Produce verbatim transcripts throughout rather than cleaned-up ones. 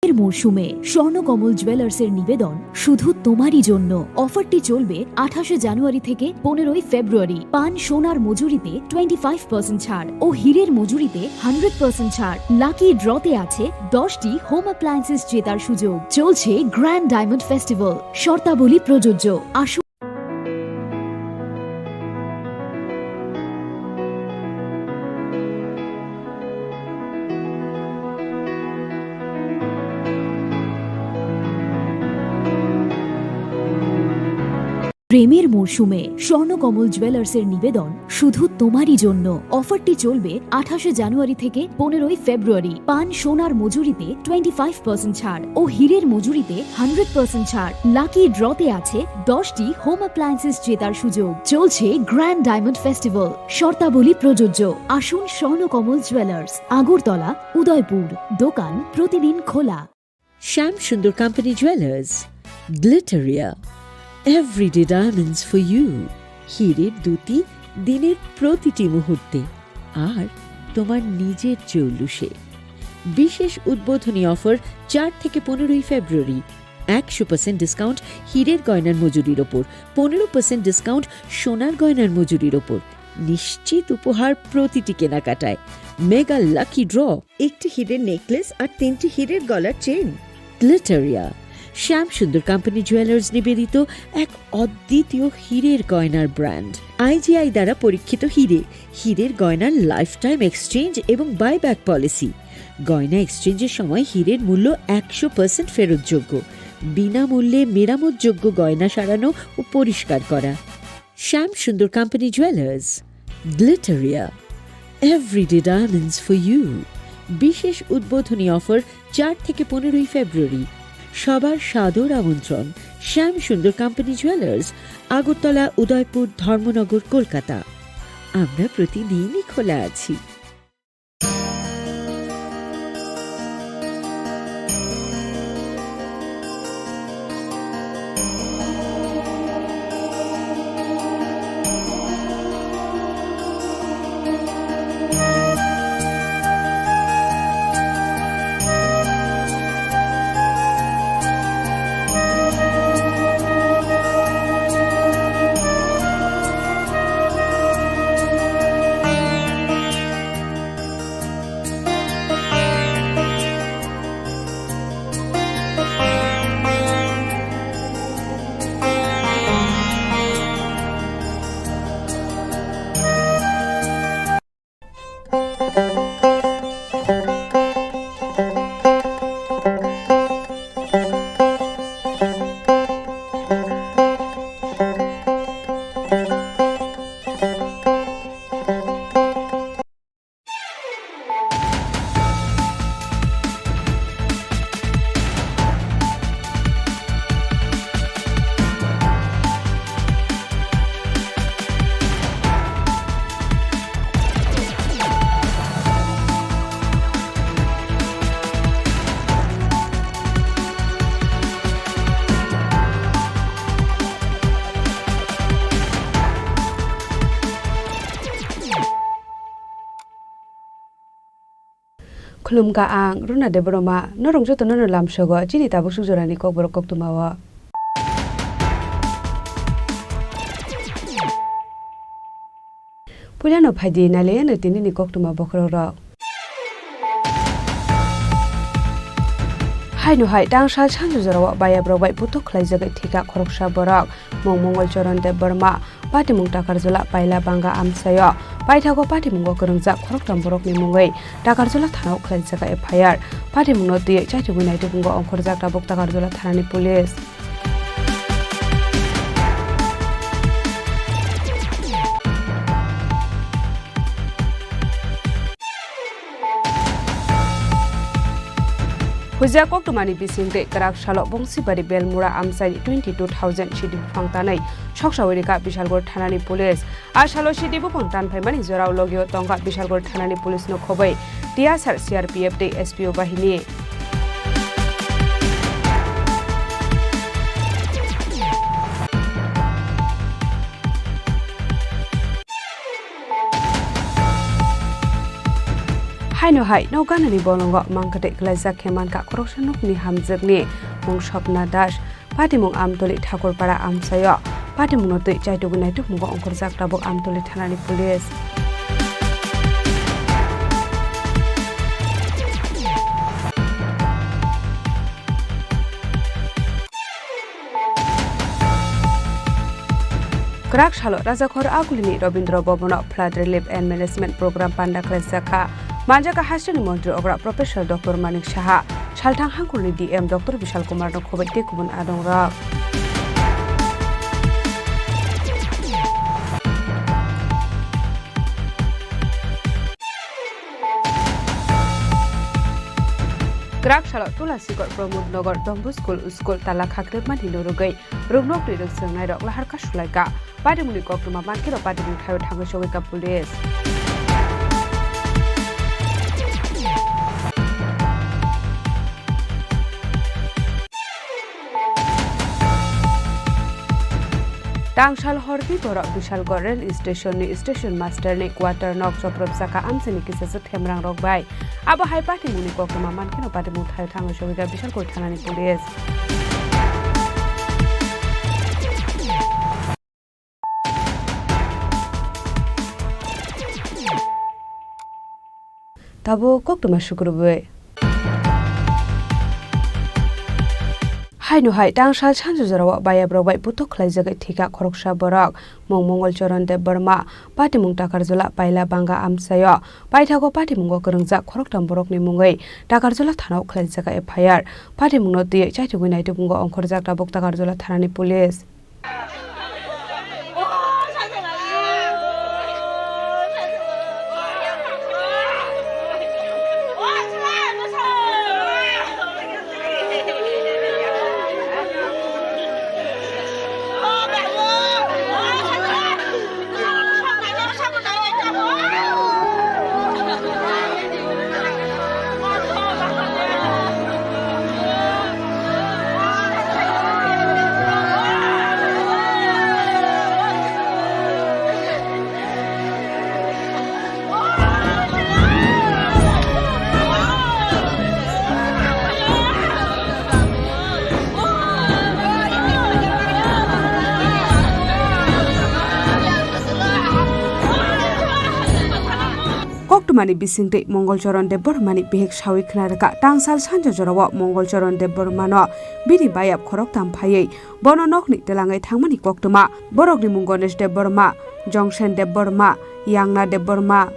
এর মরশুমে স্বর্ণকমল জুয়েলার্সের নিবেদন শুধু তোমারই জন্য। অফারটি চলবে আঠাশে জানুয়ারি থেকে পনেরোই ফেব্রুয়ারি। পান সোনার মজুরিতে টোয়েন্টি ফাইভ পার্সেন্ট ছাড় ও হীরের মজুরিতে হান্ড্রেড পার্সেন্ট ছাড়। লাকি ড্রতে আছে দশটি হোম অ্যাপ্লায়েন্সেস জেতার সুযোগ। চলছে গ্র্যান্ড ডায়মন্ড ফেস্টিভ্যাল, শর্তাবলী প্রযোজ্য। আসুন। প্রেমের মরশুমে স্বর্ণকমল জুয়েলার্সের নিবেদন শুধু তোমারই জন্য। অফারটি চলবে আঠাশে জানুয়ারি থেকে পনেরোই ফেব্রুয়ারি। পান সোনার মজুরিতে টোয়েন্টি ফাইভ পার্সেন্ট ছাড় ও হীরের মজুরিতে হান্ড্রেড পার্সেন্ট ছাড়। লাকি ড্রতে আছে দশটি হোম অ্যাপ্লায়েন্সেস জেতার সুযোগ। চলছে গ্র্যান্ড ডায়মন্ড ফেস্টিভ্যাল, শর্তাবলী প্রযোজ্য। আসুন স্বর্ণকমল জুয়েলার্স, আগরতলা, উদয়পুর। দোকান প্রতিদিন খোলা। Shyam Sundar company jewellers, Glitteria, everyday diamonds for you. হীরের দ্যুতি দিনের প্রতিটি মুহূর্তে, আর তোমার নিজের চৌলুসে। বিশেষ উদ্বোধনী অফার চার থেকে পনেরোই ফেব্রুয়ারি, একশো পার্সেন্ট ডিসকাউন্ট হীরের গয়নার মজুরির ওপর, পনেরো পার্সেন্ট ডিসকাউন্ট সোনার গয়নার মজুরির ওপর। নিশ্চিত উপহার প্রতিটি কেনাকাটায়। মেগা লাকি ড্র, একটি হীরের নেকলেস আর তিনটি হীরের গলার চেন। গ্লিটারিয়া, শ্যাম সুন্দর কোম্পানি জুয়েলার্স নিবেদিত এক অদ্বিতীয় হীরের গয়নার ব্র্যান্ড। আইজিআই দ্বারা পরীক্ষিত হীরে, হীরের গয়নার লাইফ টাইম এক্সচেঞ্জ এবং বাইব্যাক পলিসি। গয়না এক্সচেঞ্জের সময় হীরের মূল্য একশো পার্সেন্ট ফেরতযোগ্য। বিনামূল্যে মেরামতযোগ্য গয়না সারানো ও পরিষ্কার করা। Shyam Sundar company jewellers, Glitteria, everyday diamonds for you. বিশেষ উদ্বোধনী অফার চার থেকে পনেরোই ফেব্রুয়ারি। সবার সাদর আমন্ত্রণ। শ্যাম সুন্দর কোম্পানি জুয়েলার্স, আগরতলা, উদয়পুর, ধর্মনগর, কলকাতা। আমরা প্রতিদিনই খোলা আছি। Khulumkha ang Runa Debbarma, norok jotono no lamsogo chini tabuk suk jorani kokborok koktwma o. Puilano phaidi nailaiyano tinini koktwma bokhorok rok. Haino hai tang sal sanju jorao bayabrok bai puthok khlaijagwi thika khoroksa borok, mung Mongol Charan Debbarma, patimung Takarjula Paila Banga amchaio. Paithago patimungo kwrwngjak khoroktham borokni mungwi Takarjula thanao khlaijak F I R. Patimungno twiwi chaithugwi naitubungo ongkhorjak tabuk Takarjula thanani police. Huijak koktwmani bisingtwi kwrak salo Bongsibari Belmura amchaini twenty two thousand sidi buphang tanwi soksawi rikha Bishalgarh thanani police. A salo sidi buphang tanphaimani jorao logio tongkha Bishalgarh thanani police no khobwi tiyasar C R P F tei S P O bahini. Haino hai, nok ganani bolongo mang kwtwi kwlaijak khe mankha khoroksa nokni hamjwkni mung Swapna Das. Patimung Amtoli Thakurpara amchaio patimungno twi chaitugwi naitugmungo ongkhorjak tabuk Amtoli thanani police. Kwrak salo Rajakhor Agulini Rabindra Bhavan-o Flood Relief and Management Program panda khlaijak kha. Manjak kha hasteni montri okra Professor Doctor Manik Saha, salthang hangkulni D M Doctor Bishal Kumar no khoboi tei kubun adongrok. Kwrak salo Tulasikot Pramod Nagar Don Bosco School tala khakrebmani norogwi ruknokni rwchwngnai rok lahar kasulaikha. Patimungni koktwma mankhe rok patimung thaio thangwi sogwikha police. Tangsal horni borok Bisalgor rail station ni station master ni quarter nok chopropjak kha amchaini kisa themrang rok bai. Abo hai patimungni koktwma mankheno patimung thaio thangwi sogwikha Bisalgor thanani police. Tabuk koktwma sukrubwi. Haino hai tangsal sanjujorao bayaprok bai puthok khlaijagwi thwikha khoroksa borok. Mung Mongol Charan Debbarma, patimung Takarjala Paila Banga amchaio. Paithago patimungo kwrwngjak khoroktham borokni mungwi Takarjala thanao khlaijak F I R. Patimungno twiwi chaitugwi naitugmungo ongkhorjak tabuk Takarjala thanani police. Koktwmani bisingtwi Mongol Charan Debbarmani bihik sawi khna rwkha. Tangsal sanja jorao Mongol Charan Debbarmano bini bayap khoroktham phaiwi bono nokni twlangwi thangmani koktwma. Borokni mung Ganesh Debbarma, Jongsen Debbarma, Yangna Debbarma.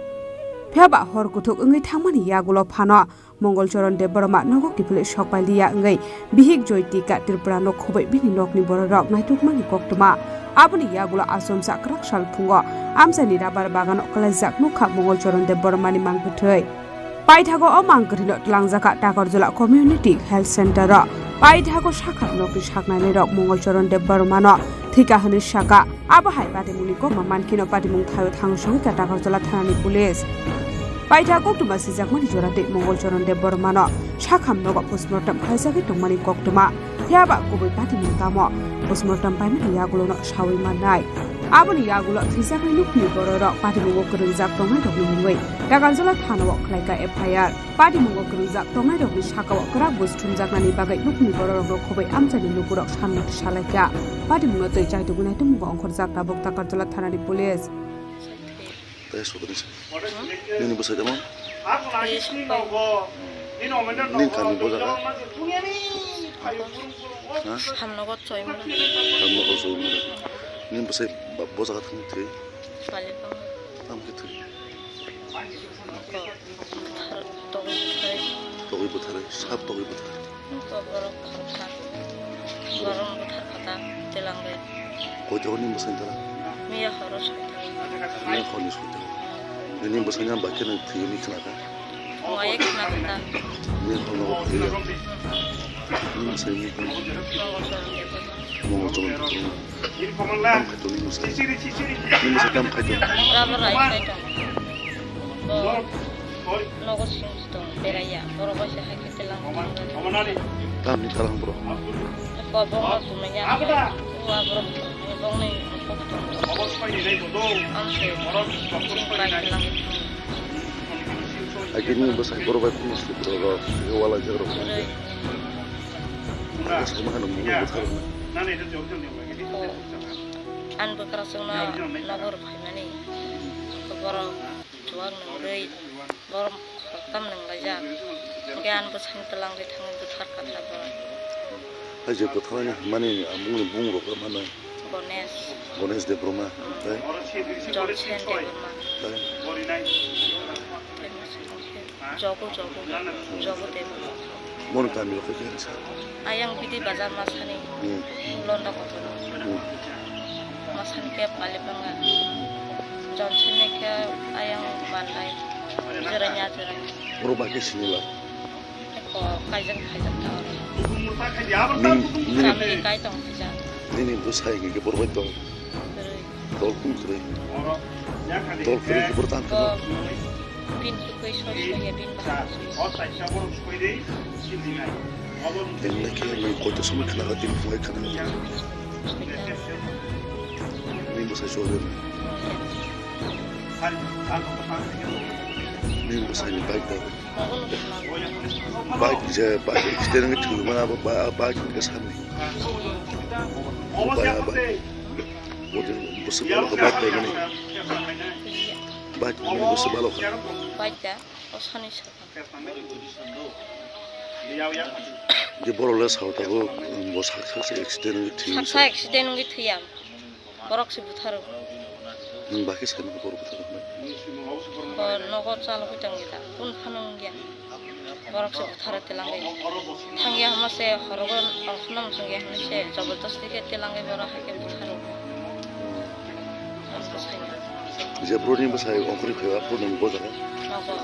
Phiyaba hor kuthuk wngwi thangmani yagulo phano Mongol Charan Debbarma nogo kiphilwi sok pai liya wngwi bihik Joytika Tripurano khoboi bini nokni bororok naitukmani koktwma. Aboni yagulo achomsa kwrak sal phungo amchaini rabar bagano kwlaijak nukha Mongol Charan Debbarmani mang kwthwi. Paithago o mang kwthwino twlangjakha Takarjala Community Health Center-o. Paithago sakha nokni saknainairok Mongol Charan Debbarmano thwikha hwnwi sakha. Abo hai patimungni kokma mankheno patimung thaio thang sogwikha Takarjala thanani police. Paitha koktwma sijakmani jora tei Mongol Charan Debbarmano sakham nogo postmortem khlaijagwi tongmani koktwma. Phiyaba kubui patimung tamo postmortem paimani yagulono sawi mannai. Aboni yagulo thwijaknai nukni bororok patimungo kwrwngjak tongnairokni mungwi Takarjala thanao khlaikha F I R. Patimungo kwrwngjak tongnairokni sakao kwrak buj thumjaknani bagwi nukni bororokno khoboi amchaini lukurok sanmukti salaikha. Patimungno twi chaitugwi naitugmungo ongkhorjak tabuk Takarjala thanani police. Tei sotoni se. Nini bwsai tamo? Nini kami bo jaga? Ha? Hamno go choi mano. Hamno go choi mano. Nini bwsai bo jaga thangwi thwi? Pali tong. Tamo khe thwi? Ko buthar, togwi buthar. Togwi buthar, sab togwi buthar. Ko borok kha. Borok buthar kha ta, telang de. Koi togwi ni bwsai tara? Miya horo soi ta. Miya horo ni soi ta. Nini bwsai na ba khe nang thwi ni khna kha. Wai khna kha ta. Miya horo no thwi ya. Nini bwsai ni khna. Mongol Charan de. Mongol Charan de. Tam khai tong ni bwsai. Ni bwsai tam khai tong. Rubber rai khai tong. Bo nogo sing tong, beraiya. Borok bai se hai khe telang. Tam ni talang bro. Ko bo no tumanya. Wa borok ni bong ni kok tong. Am se. Sing bai telang. Agini bwsai borok bai phunuk sukro rok, wala jak rok. Bwsai ma hano mung bwthar rok. Ani bwkra chwngno nogo rw phaimani. Borok chuwak nungwi, borok khoroktham nunglaijak. Hwnkhe ani bwsai twlang ri thangwi bwthar kha borok. Hai je bwtharnani hwnmani bumung rok mano. Ganesh. Ganesh Debbarma, tei? Jolsen Debbarma. Tei? Jogo, Jogo, Jogo Debbarma. Mon kami rok khe khe sa? Ayang Bidi Bazar masani. Hmm. Londa kotor. Hmm. Masani khe Palibanga. Jolsen ni khe ayang Mandai. Jeranya, jeranya. Oro ba khe sinila? Eko kaijak khaijak ta oro. Nini, nini, Family kai tong khaijak. Nini bwsai hwnkhe borok bai tong. Kwrwi. Dol kung kwrwi. Dol kwrwi khe borok tang khe. Bo pin kwrwi soi soi ya pin bahai soi. Tengna khe nini koito somoi khna kha, tini phungai khna kha. Nini bwsai soi. Nini bwsai ni bike da. Bike je, bike accident wngwi thwi mano, abo ba-, bike hwnkhe sani. Baya bike. Bwswk balo kha bike paimani. Bike paimani bwswk balo kha. Bike da, o sani saka. Je borok le sao tabuk, bo sak sak se accident wngwi thwi. Sak sak accident wngwi thwiya. Borok se butharo. Nwng bakhe sai mano borok butharo hwnwi? Bo nogo chalogwi tongya da, kunu phano wngya. Borok se butharo telangwi. Thangya hwnma se horogo ongkhorna muchungya hwnwi se jobordosti khe telangwi borok hai khe butharo. Ang bwsai. Je bwrwini bwsai ongkhorwi phaiba, aphuru nwng bo jaga? Nogo.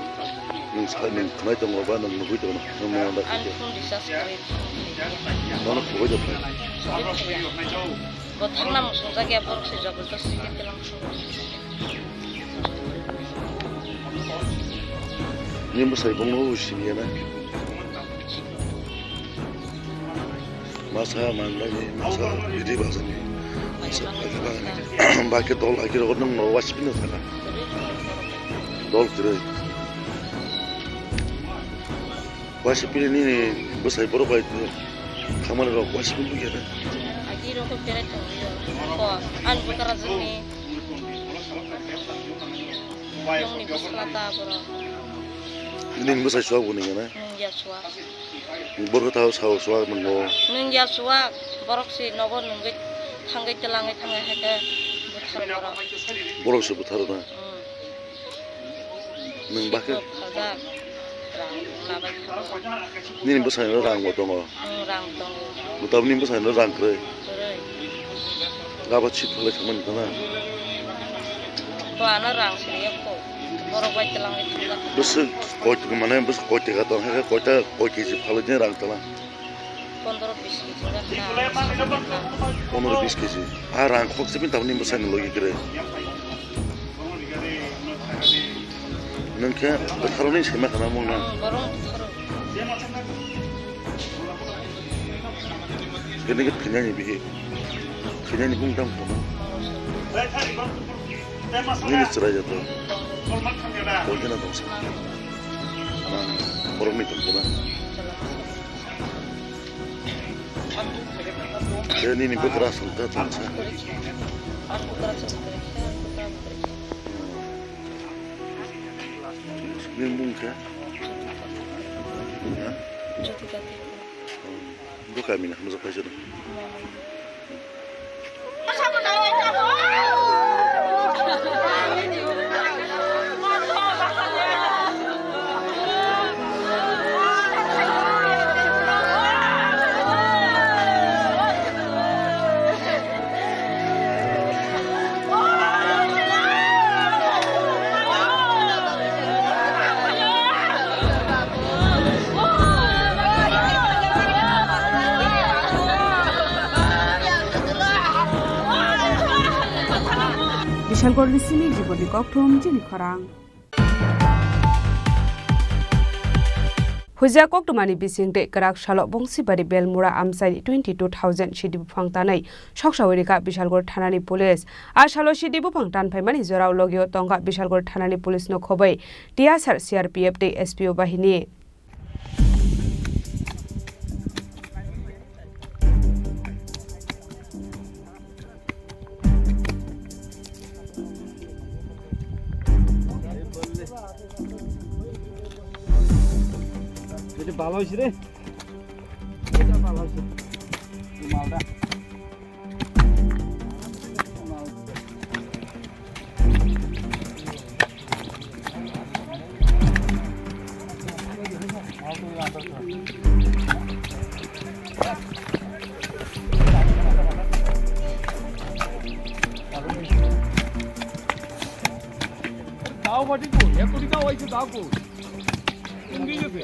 Nwng sa, nwng khwnai tongo ba nwng nugwi tongo, nwng mano da khe? Ani phone recharge kwrwi phone thwiya. Bono khoboi da phai? Khoboi thwiya. Bo thangna muchungjak ya, borok se jobordosti khe telang thangwi. Nini bwsai bongno bo siniya na? Masa manlai ni, masa bidi bazar ni, masa paikha bagani. Bakhe dol agirok nwng no waisipino thana. Dol kwrwi. Waisipini nini bwsai borok bai tongmani rok waisipini lugya na? Agi rok berai tongwi o. Ko, ani bwkra jwngni. Nongni bwsla ta borok. Nini bwsai chuwak bo nungya na? Nungya chuwak. Borok tao sao chuwak nungo. Nungya chuwak, borok se nogo nungwi thangwi twlangwi thangwi hai khe butharo borok. Borok se butharo na? Hmm. Nwng bakhe? Sitwk khajak, rang labai thango. Nini bwskango rang bo tongo? Nwng rang tongo. Bo tabuk nini bwskango rang kwrwi? Kwrwi. Gabak sitwk khalai thangmani khana? Bo ano rang siriya kho. Borok bai twlangwi thangjak. Bwswk koi, mane bwswk koi taka tong, hai khe koita, koi keji phalwi tini rang twlang? Pondro bis keji wngkha. Pondro bis keji. Ah, rang khok se bini tabuk nini bwsai ni logi kwrwi. Nwng khe bwtharo ni sema khana mung na. Hmm, borok bwtharo. Kene khe thwinani bihi. Thwinani bung tam khama. Nini chwrai jato. Tongkhe na tongsa. Borok ni tongkhe na. Khe nini bwkra aswk kha tongsa. Nini bung khe? Ha? Bo kami ni hamjak paijak. Bishalgarh ni simi jiboni kokthom chini khorang. Huijak koktwmani bisingtwi kwrak salo Bongsibari Belmura amchaini twenty two thousand sidi buphang tanwi soksawi rikha Bishalgarh thanani police. A salo sidi buphang tanphaimani jorao logio tongkha Bishalgarh thanani police no khobwi T S R, C R P F tei S P O bahini. এটা ভালো হয়েছে রে, এটা ভালো হয়েছে, এই মালটা। দাও বাটি কই? এত টাকা হইছে, দাও কই? কোন দিকে গেছে?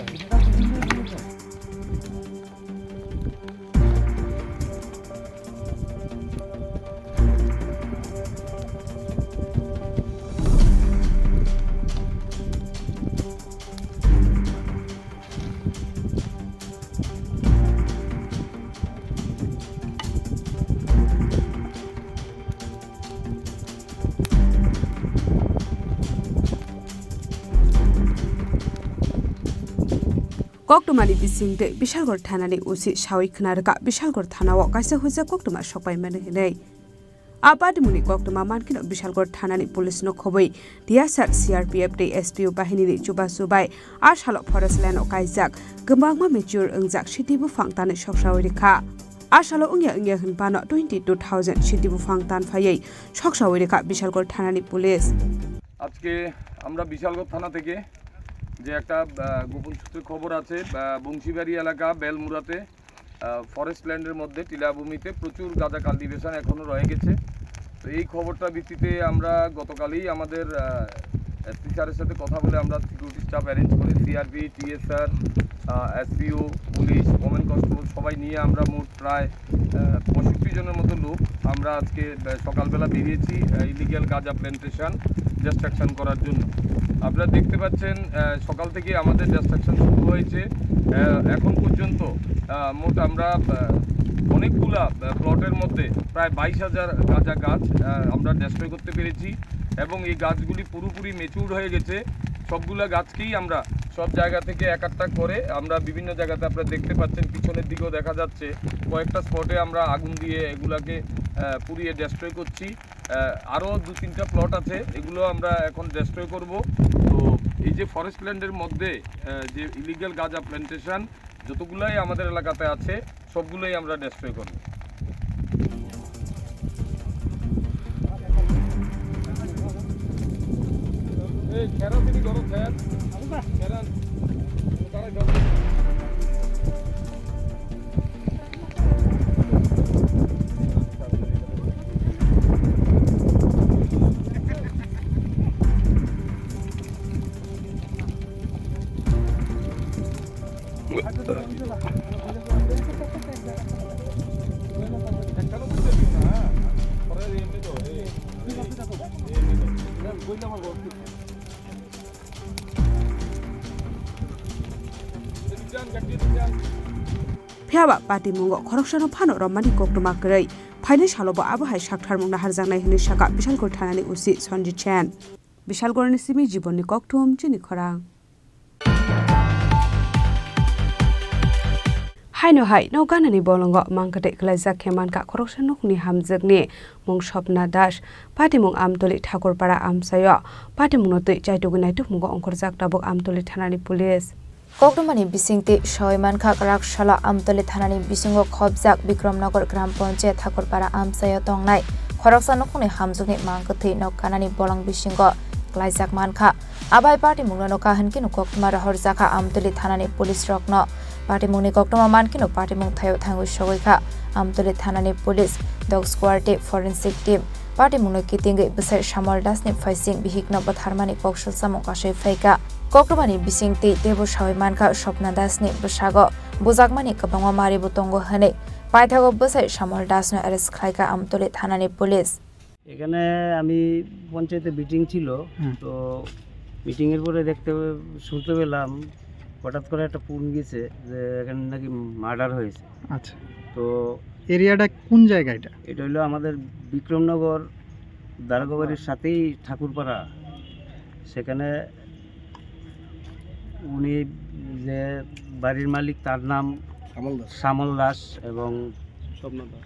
Koktwmani bisingtwi Bishalgarh thanani O C sawi khna rwkha Bishalgarh thanao kaisa huijak koktwma sokpaimani hinwi. A patimungni koktwma mankhe no Bishalgarh thanani police no khobwi T S R, C R P F tei S P O bahinini chubachu bai a salo forest land o kaijak kwbangma mature wngjak sidi buphang tanwi soksawi rikha. A salo wngya wngya hwnphano twenty two thousand sidi buphang tanphaiwi soksawi rikha Bishalgarh thanani police. আজকে আমরা বিশালগড় থানা থেকে যে একটা, আহ, গোপন সূত্রে খবর আছে, আহ, বংশীবাড়ি এলাকা বেলমুড়াতে, আহ, ফরেস্ট ল্যান্ডের মধ্যে টিলাভূমিতে প্রচুর গাঁজা কাল্টিভেশন এখনো রয়ে গেছে। তো এই খবরটা ভিত্তিতে আমরা গতকালই আমাদের, আহ, এসপি স্যারের সাথে কথা বলে আমরা সিকিউরিটি স্টাফ অ্যারেঞ্জ করে সিআরপি, টিএসআর, আহ, এসপিও, পুলিশ, ওমেন কনস্টেবল সবাই নিয়ে আমরা মোট প্রায়, আহ, পঁয়ষট্টি জনের মতো লোক আমরা আজকে, আহ, সকালবেলা বেরিয়েছি, আহ, ইলিগ্যাল গাঁজা প্ল্যান্টেশন ডিস্ট্রাকশন করার জন্য। আপনারা দেখতে পাচ্ছেন, আহ, সকাল থেকে আমাদের ডিস্ট্রাকশন শুরু হয়েছে। আহ, এখন পর্যন্ত, আহ, মোট আমরা, আহ, অনেকগুলা, আহ, প্লটের মধ্যে প্রায় বাইশ হাজার গাঁজা গাছ, আহ, আমরা ডিস্ট্রয় করতে পেরেছি এবং এই গাছগুলি পুরোপুরি ম্যাচিউর হয়ে গেছে। সবগুলা গাছকেই আমরা সব জায়গা থেকে এক একটা করে আমরা বিভিন্ন জায়গাতে আপনারা দেখতে পাচ্ছেন, পিছনের দিকেও দেখা যাচ্ছে কয়েকটা স্পটে আমরা আগুন দিয়ে এগুলাকে, আহ, পুড়িয়ে ডিস্ট্রয় করছি। আহ, আরও দু তিনটা প্লট আছে, এগুলো আমরা এখন ডিস্ট্রয় করব। তো এই যে ফরেস্ট ল্যান্ডের মধ্যে, আহ, যে ইলিগ্যাল গাঁজা প্ল্যান্টেশন যতগুলাই আমাদের এলাকাতে আছে, সবগুলোই আমরা ডিস্ট্রয় করব। এই খেরা সিটি করো, খেরা। Kheda. Phiya ba patimungo khoroksano phano romani koktwma kwrwi. Phainai salobo abo hai saktharmung naharjaknai hwnwi sakha Bishalgarh thanani O C Sanjit Sen. Bishalgarhni simi Jibonni kokthum chini khorang. Haino hai, nok ganani bolongo mangkwtwi kwlaijak khe mankha khoroksa nokni hamjwkni mung Swapna Das, patimung Amtoli Thakurpara amchaio. Patimungno twi chaitugwi naitukmungo ongkhorjak tabuk Amtoli thanani police. Koktwmani bisingtwi sawi mankha, kwrak salo Amtoli thanani bisingo khopjak Bikramnagar Gram Panchayat Thakurpara amchaio tongnai khoroksa nukhungni hamjwkni mangkwthwi nok ganani bolong bisingo kwlaijak mankha. Abai patimungno nokha hwnkhe koktwma rohorjakha Amtoli thanani police rokno. Patimungni koktwma mankheno patimung thaio thangwi sogwi kha Amtoli thanani police, dog squad tei forensic team. Patimungno kitingwi bwsai Samol Dasni phaising bihikno bwtharmani kok salsamung kasui phaikha. Koktwmani bisingtwi teibo sawi mankha Swapna Dasni bwsago bujakmani kwbangma maribo tongo hwnwi. Paithago bwsai Samol Dasno arrest khlaikha Amtoli thanani police. এখানে আমি পঞ্চায়েতে মিটিং ছিল, হুম। তো মিটিংয়ের পরে দেখতে, শুনতে পেলাম হঠাৎ করে একটা ফোন গেছে যে এখানে নাকি মার্ডার হয়েছে। আচ্ছা। তো এরিয়াটা কোন জায়গা এটা? এটা হলো আমাদের বিক্রমনগর দারোগাবাড়ির সাথেই ঠাকুরপাড়া। সেখানে উনি যে বাড়ির মালিক, তার নাম শ্যামল দাস। শ্যামল দাস এবং স্বপ্না দাস।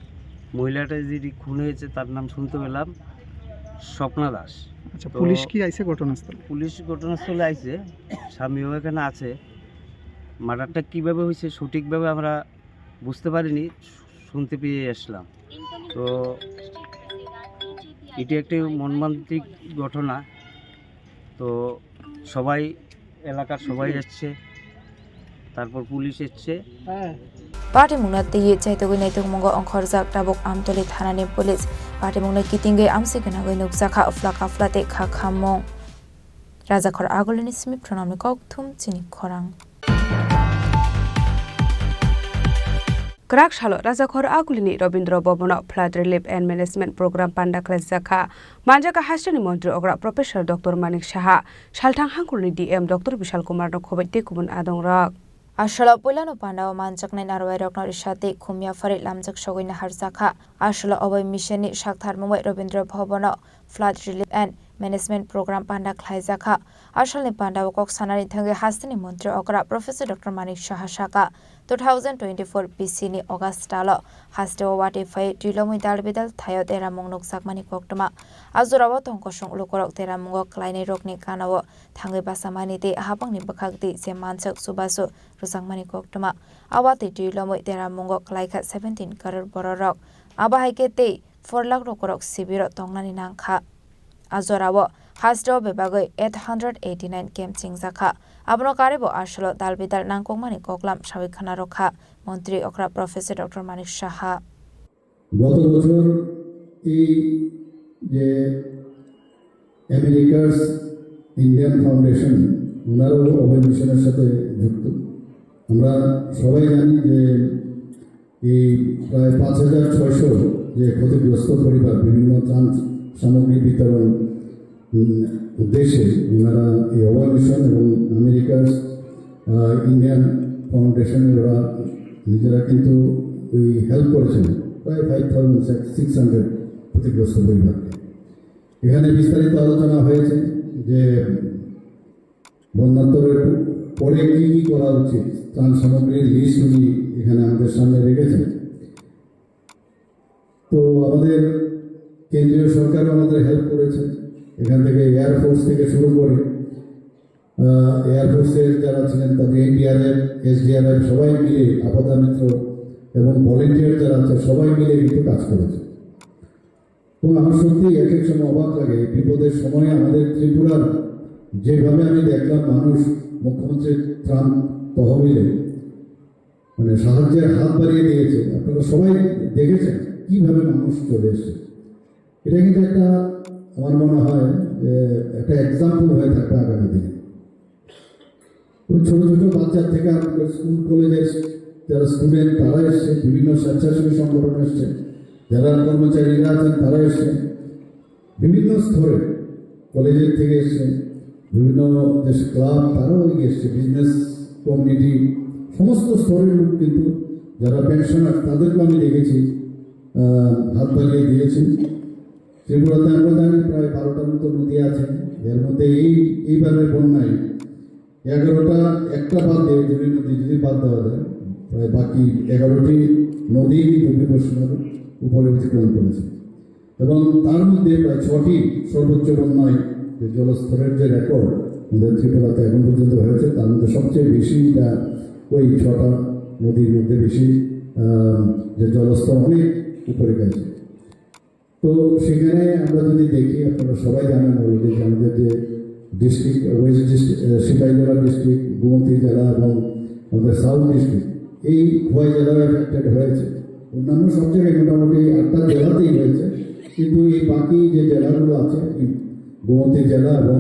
মহিলাটা যিনি খুন হয়েছে, তার নাম শুনতে পেলাম স্বপ্না দাস। আচ্ছা, তো পুলিশ কি আইছে ঘটনাস্থলে? পুলিশ ঘটনাস্থলে আইছে, স্বামীও এখানে আছে। মার্ডারটা কিভাবে হয়েছে সঠিকভাবে আমরা বুঝতে পারিনি, শুনতে পেয়ে আসলাম। তো এটি একটি মর্মান্তিক ঘটনা। তো সবাই, এলাকার সবাই এসছে, তারপর পুলিশ এসছে। Patimungno twiwi chaitogwi naitukmungo ongkhorjak tabuk Amtoli thanani police. Patimungno kitingwi amswk gwnangwi nukjakha, uphla kaphla tei kha khammung. Rajakhor Agulini simi Pranamni kokthum chini khorang. Kwrak salo Rajakhor Agulini Rabindra Bhabono Flood Relief and Management Program panda khlaijak kha. Manjak kha hasteni montri okra Professor Doctor Manik Saha, salthang hangkulni D M Doctor Bishal Kumarno khoboi tei kubun adongrok. Asalo puilano pandao manjaknai narwai rokno risa tei khumya phari lamjak sogwi naharjak kha. Asalo oboi miseni saktharmung bai Rabindra Bhabono Flood Relief and Management Program panda khlaijak kha. Asalni pandao kok sanani thangwi hasteni montri okra Professor Doctor Manik Saha saka, two thousand twenty-four B C ni August talo hasteo watwi phai twi lomwi dal bidal thaio deramung nukjakmani koktwma. A jorao tongkosong lukurok deramungo klainai rokni ganao thangwi bachamani tei habangni bwkhak twi je manjak chubachu rwjakmani koktwma. A watwi twi lomwi deramungo klaikha seventeen crore bororok. Abo hai khe tei four lakh lukurok sibiro tongnani nangkha. A jorao hasteo bebagwi eight hundred eighty nine camp chingjakha. Abono karwibo asalo dal bidal nangkukmani koklam sawi khna rwkha montri okra Professor Doctor Manik Saha. গত বছর এই যে আমেরিকার Indian foundation, ওনারাও অভয় মিশনের সাথে যুক্ত। আমরা সবাই জানি যে এই প্রায় পাঁচ হাজার ছয়শো যে ক্ষতিগ্রস্ত পরিবার বিভিন্ন ত্রাণ সামগ্রী বিতরণ, উম, উদ্দেশ্যে ওনারা এই অভয় মিশন এবং আমেরিকার, আহ, ইন্ডিয়ান ফাউন্ডেশনের ওরা নিজেরা কিন্তু ওই হেল্প করেছেন প্রায় ফাইভ থাউজেন্ড সিক্স হান্ড্রেড ক্ষতিগ্রস্ত পরিবারকে। এখানে বিস্তারিত আলোচনা হয়েছে যে বন্যাত্মরের পরে কি কি করা উচিত, ত্রাণ সামগ্রীর লিস্ট উনি এখানে আমাদের সামনে রেখেছেন। তো আমাদের কেন্দ্রীয় সরকারও আমাদের হেল্প করেছে, এখান থেকে এয়ারফোর্স থেকে শুরু করে, আহ, এয়ারফোর্সের যারা ছিলেন তাদের এনডিআরএফ, এসডিআরএফ সবাই মিলে, আপাতা মিত্র এবং ভলেন্টিয়ার যারা আছে সবাই মিলে কিন্তু কাজ করেছে। এবং আমার সত্যি এক এক সময় অবাক লাগে, এই বিপদের সময় আমাদের ত্রিপুরার যেভাবে আমি দেখলাম মানুষ মুখ্যমন্ত্রীর ত্রাণ তহবিলে মানে সাহায্যের হাত বাড়িয়ে দিয়েছে, আপনারা সবাই দেখেছেন কিভাবে মানুষ চলে এসেছে। এটা কিন্তু একটা, আমার মনে হয় যে একটা এক্সাম্পল হয়ে থাকবে আগামী দিনে। ওই ছোট ছোট বাচ্চা থেকে আপনাদের স্কুল কলেজের যারা স্টুডেন্ট তারা এসছে, বিভিন্ন স্বেচ্ছাসেবী সংগঠন এসছে, যারা কর্মচারীরা আছেন তারা এসছে, বিভিন্ন স্তরে, কলেজের থেকে এসছে, বিভিন্ন যে ক্লাব তারাও এগিয়ে এসছে, বিজনেস কমিউনিটি, সমস্ত স্তরের লোক কিন্তু যারা পেনশনার তাদেরকে আমি দেখেছি, আহ, হাত বাড়িয়ে দিয়েছি। ত্রিপুরাতে আমরা জানি প্রায় বারোটার মতো নদী আছে, এর মধ্যে এই এইবারের বন্যায় এগারোটা, একটা বাদ দিয়ে যদি নদী যদি বাদ দেওয়া যায়, প্রায় বাকি এগারোটি নদী কিন্তু বিপদসীমার উপরে অতিক্রম করেছে এবং তার মধ্যে প্রায় ছটি সর্বোচ্চ বন্যায় যে জলস্তরের যে রেকর্ড আমাদের ত্রিপুরাতে এখন পর্যন্ত হয়েছে, তার মধ্যে সবচেয়ে বেশি এটা ওই ছটা নদীর মধ্যে বেশি, আহ, যে জলস্তর অনেক উপরে গেছে। তো সেখানে আমরা যদি দেখি, আপনারা সবাই জানেন অলরেডি যে আমাদের যে ডিস্ট্রিক্ট, ওয়েস্ট ডিস্ট্রিক্ট, আহ, সিপাহীজলা ডিস্ট্রিক্ট, গোমতী জেলা এবং আমাদের সাউথ ডিস্ট্রিক্ট, এই খোয়াই জেলাও এফেক্টেড হয়েছে। অন্যান্য সব জায়গায় মোটামুটি আটটা জেলাতেই হয়েছে, কিন্তু এই বাকি যে জেলাগুলো আছে, এই গোমতী জেলা এবং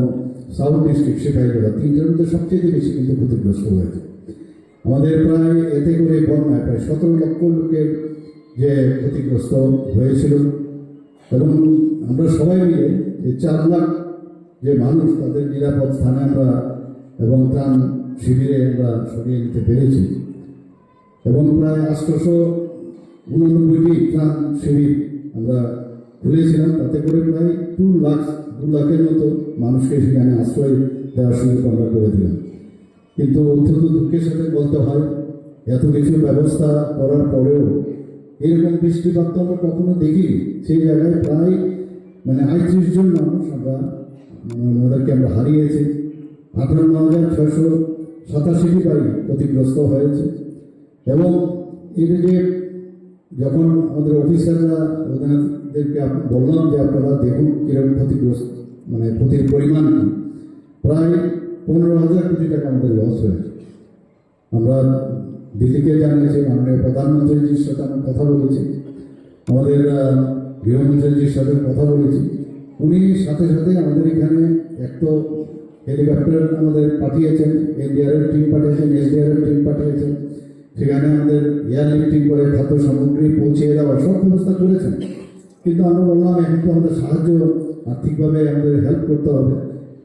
সাউথ ডিস্ট্রিক্ট সিপাহীজলা, তিনটার মধ্যে সবচেয়ে বেশি কিন্তু ক্ষতিগ্রস্ত হয়েছে। আমাদের প্রায় এতে করে বন্যায় প্রায় সতেরো লক্ষ লোকের যে ক্ষতিগ্রস্ত হয়েছিল এবং আমরা সবাই মিলে এই চার লাখ যে মানুষ তাদের নিরাপদ স্থানে আমরা এবং ত্রাণ শিবিরে আমরা সরিয়ে নিতে পেরেছি এবং প্রায় আটশোশো উননব্বইটি ত্রাণ শিবির আমরা খুলেছিলাম, তাতে করে প্রায় টু লাখ, দু লাখের মতো মানুষকে সেখানে আশ্রয় দেওয়ার সুযোগ আমরা করে দিলাম। কিন্তু অত্যন্ত দুঃখের সাথে বলতে হয়, এত কিছু ব্যবস্থা করার পরেও এরকম বৃষ্টিপাত তো আমরা কখনো দেখিনি। সেই জায়গায় প্রায়, মানে, আটত্রিশ জন মানুষ আমরা, মানে, ওনাদেরকে আমরা হারিয়েছি। আঠান্ন হাজার ছয়শো সাতাশিটি বাড়ি ক্ষতিগ্রস্ত হয়েছে। এবং এই যে যখন আমাদের অফিসাররা ওনাদেরকে আপ-, বললাম যে, "আপনারা দেখুন কিরকম ক্ষতিগ্রস্ত, মানে, ক্ষতির পরিমাণ কি?" প্রায় পনেরো হাজার কোটি টাকা আমাদের লস হয়েছে। আমরা দিল্লিকে জানিয়েছি, মাননীয় প্রধানমন্ত্রীজির সাথে আমরা কথা বলেছি, আমাদের, আহ, গৃহমন্ত্রীজির সাথে কথা বলেছি। উনি সাথে সাথে আমাদের এখানে এক তো হেলিকপ্টার আমাদের পাঠিয়েছেন, এনডিআরএফ টিম পাঠিয়েছেন, এসডিআরএফ টিম পাঠিয়েছেন, সেখানে আমাদের এয়ারলিফটিং করে খাদ্য সামগ্রী পৌঁছে দেওয়ার সব ব্যবস্থা করেছেন। কিন্তু আমরা বললাম, এখন তো আমাদের সাহায্য আর্থিকভাবে আমাদের হেল্প করতে হবে।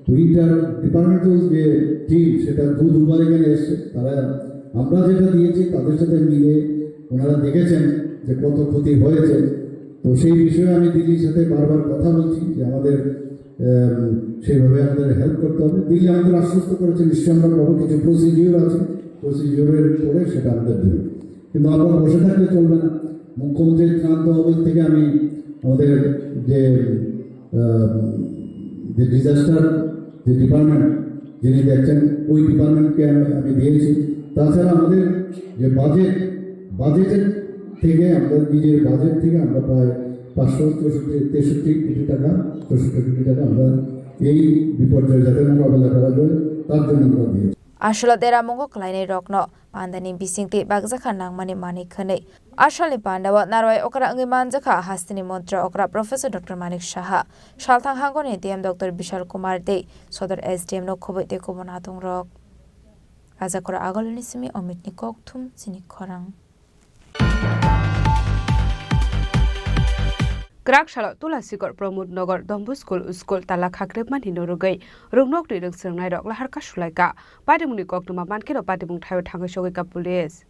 তো ইন্টার ডিপার্টমেন্টাল যে টিম, সেটা দু দুবার এখানে এসছে। তারা, আমরা যেটা দিয়েছি, তাদের সাথে মিলে ওনারা দেখেছেন যে কত ক্ষতি হয়েছে। তো সেই বিষয়ে আমি দিল্লির সাথে বারবার কথা বলছি যে আমাদের, আম, সেইভাবে আমাদের হেল্প করতে হবে। দিল্লি আমাদের আশ্বস্ত করেছে, নিশ্চয়ই আমরা পাবো, কিছু প্রসিডিওর আছে, প্রসিডিওরের পরে সেটা আমাদের দেবে। কিন্তু আমরা বসে থাকলে চলবে না। মুখ্যমন্ত্রীর ত্রাণ তহবিল থেকে আমি আমাদের যে, আহ, যে ডিজাস্টার যে ডিপার্টমেন্ট যিনি দেখছেন, ওই ডিপার্টমেন্টকে আমি, আমি দিয়েছি। তাছাড়া আমাদের যে বাজেট, বাজেটের থেকে, আমাদের নিজের বাজেট থেকে আমরা প্রায় পাঁচশো চৌষট্টি, তেষট্টি কোটি টাকা, চৌষট্টি কোটি টাকা আমরা এই বিপর্যয় যাতে মোকাবেলা করা যায়, তার জন্য আমরা দিয়েছি। Aswla deramungo kwlainairokno pandani bisingtwi bakjakha nangmani manwi khwnwi. Aswlni pandao narwai okra wngwi manjakha hasteni montri okra Professor Doctor Manik Saha. Salthang hangoni D M Doctor Bishal Kumar tei Sodor S D M no khobwi tei kubun atongrok. Rajakura Agolini simi Omitni kokthum chini khorang. Kwrak salo Tulasigor Pramod Nagar Don Bosco School tala khakrepmani norogwi rwngnokni rwngswrwngnairok lahar kasulaikha. Patimungni koktwma mankheno patimung thaio thangwi sogwikha police.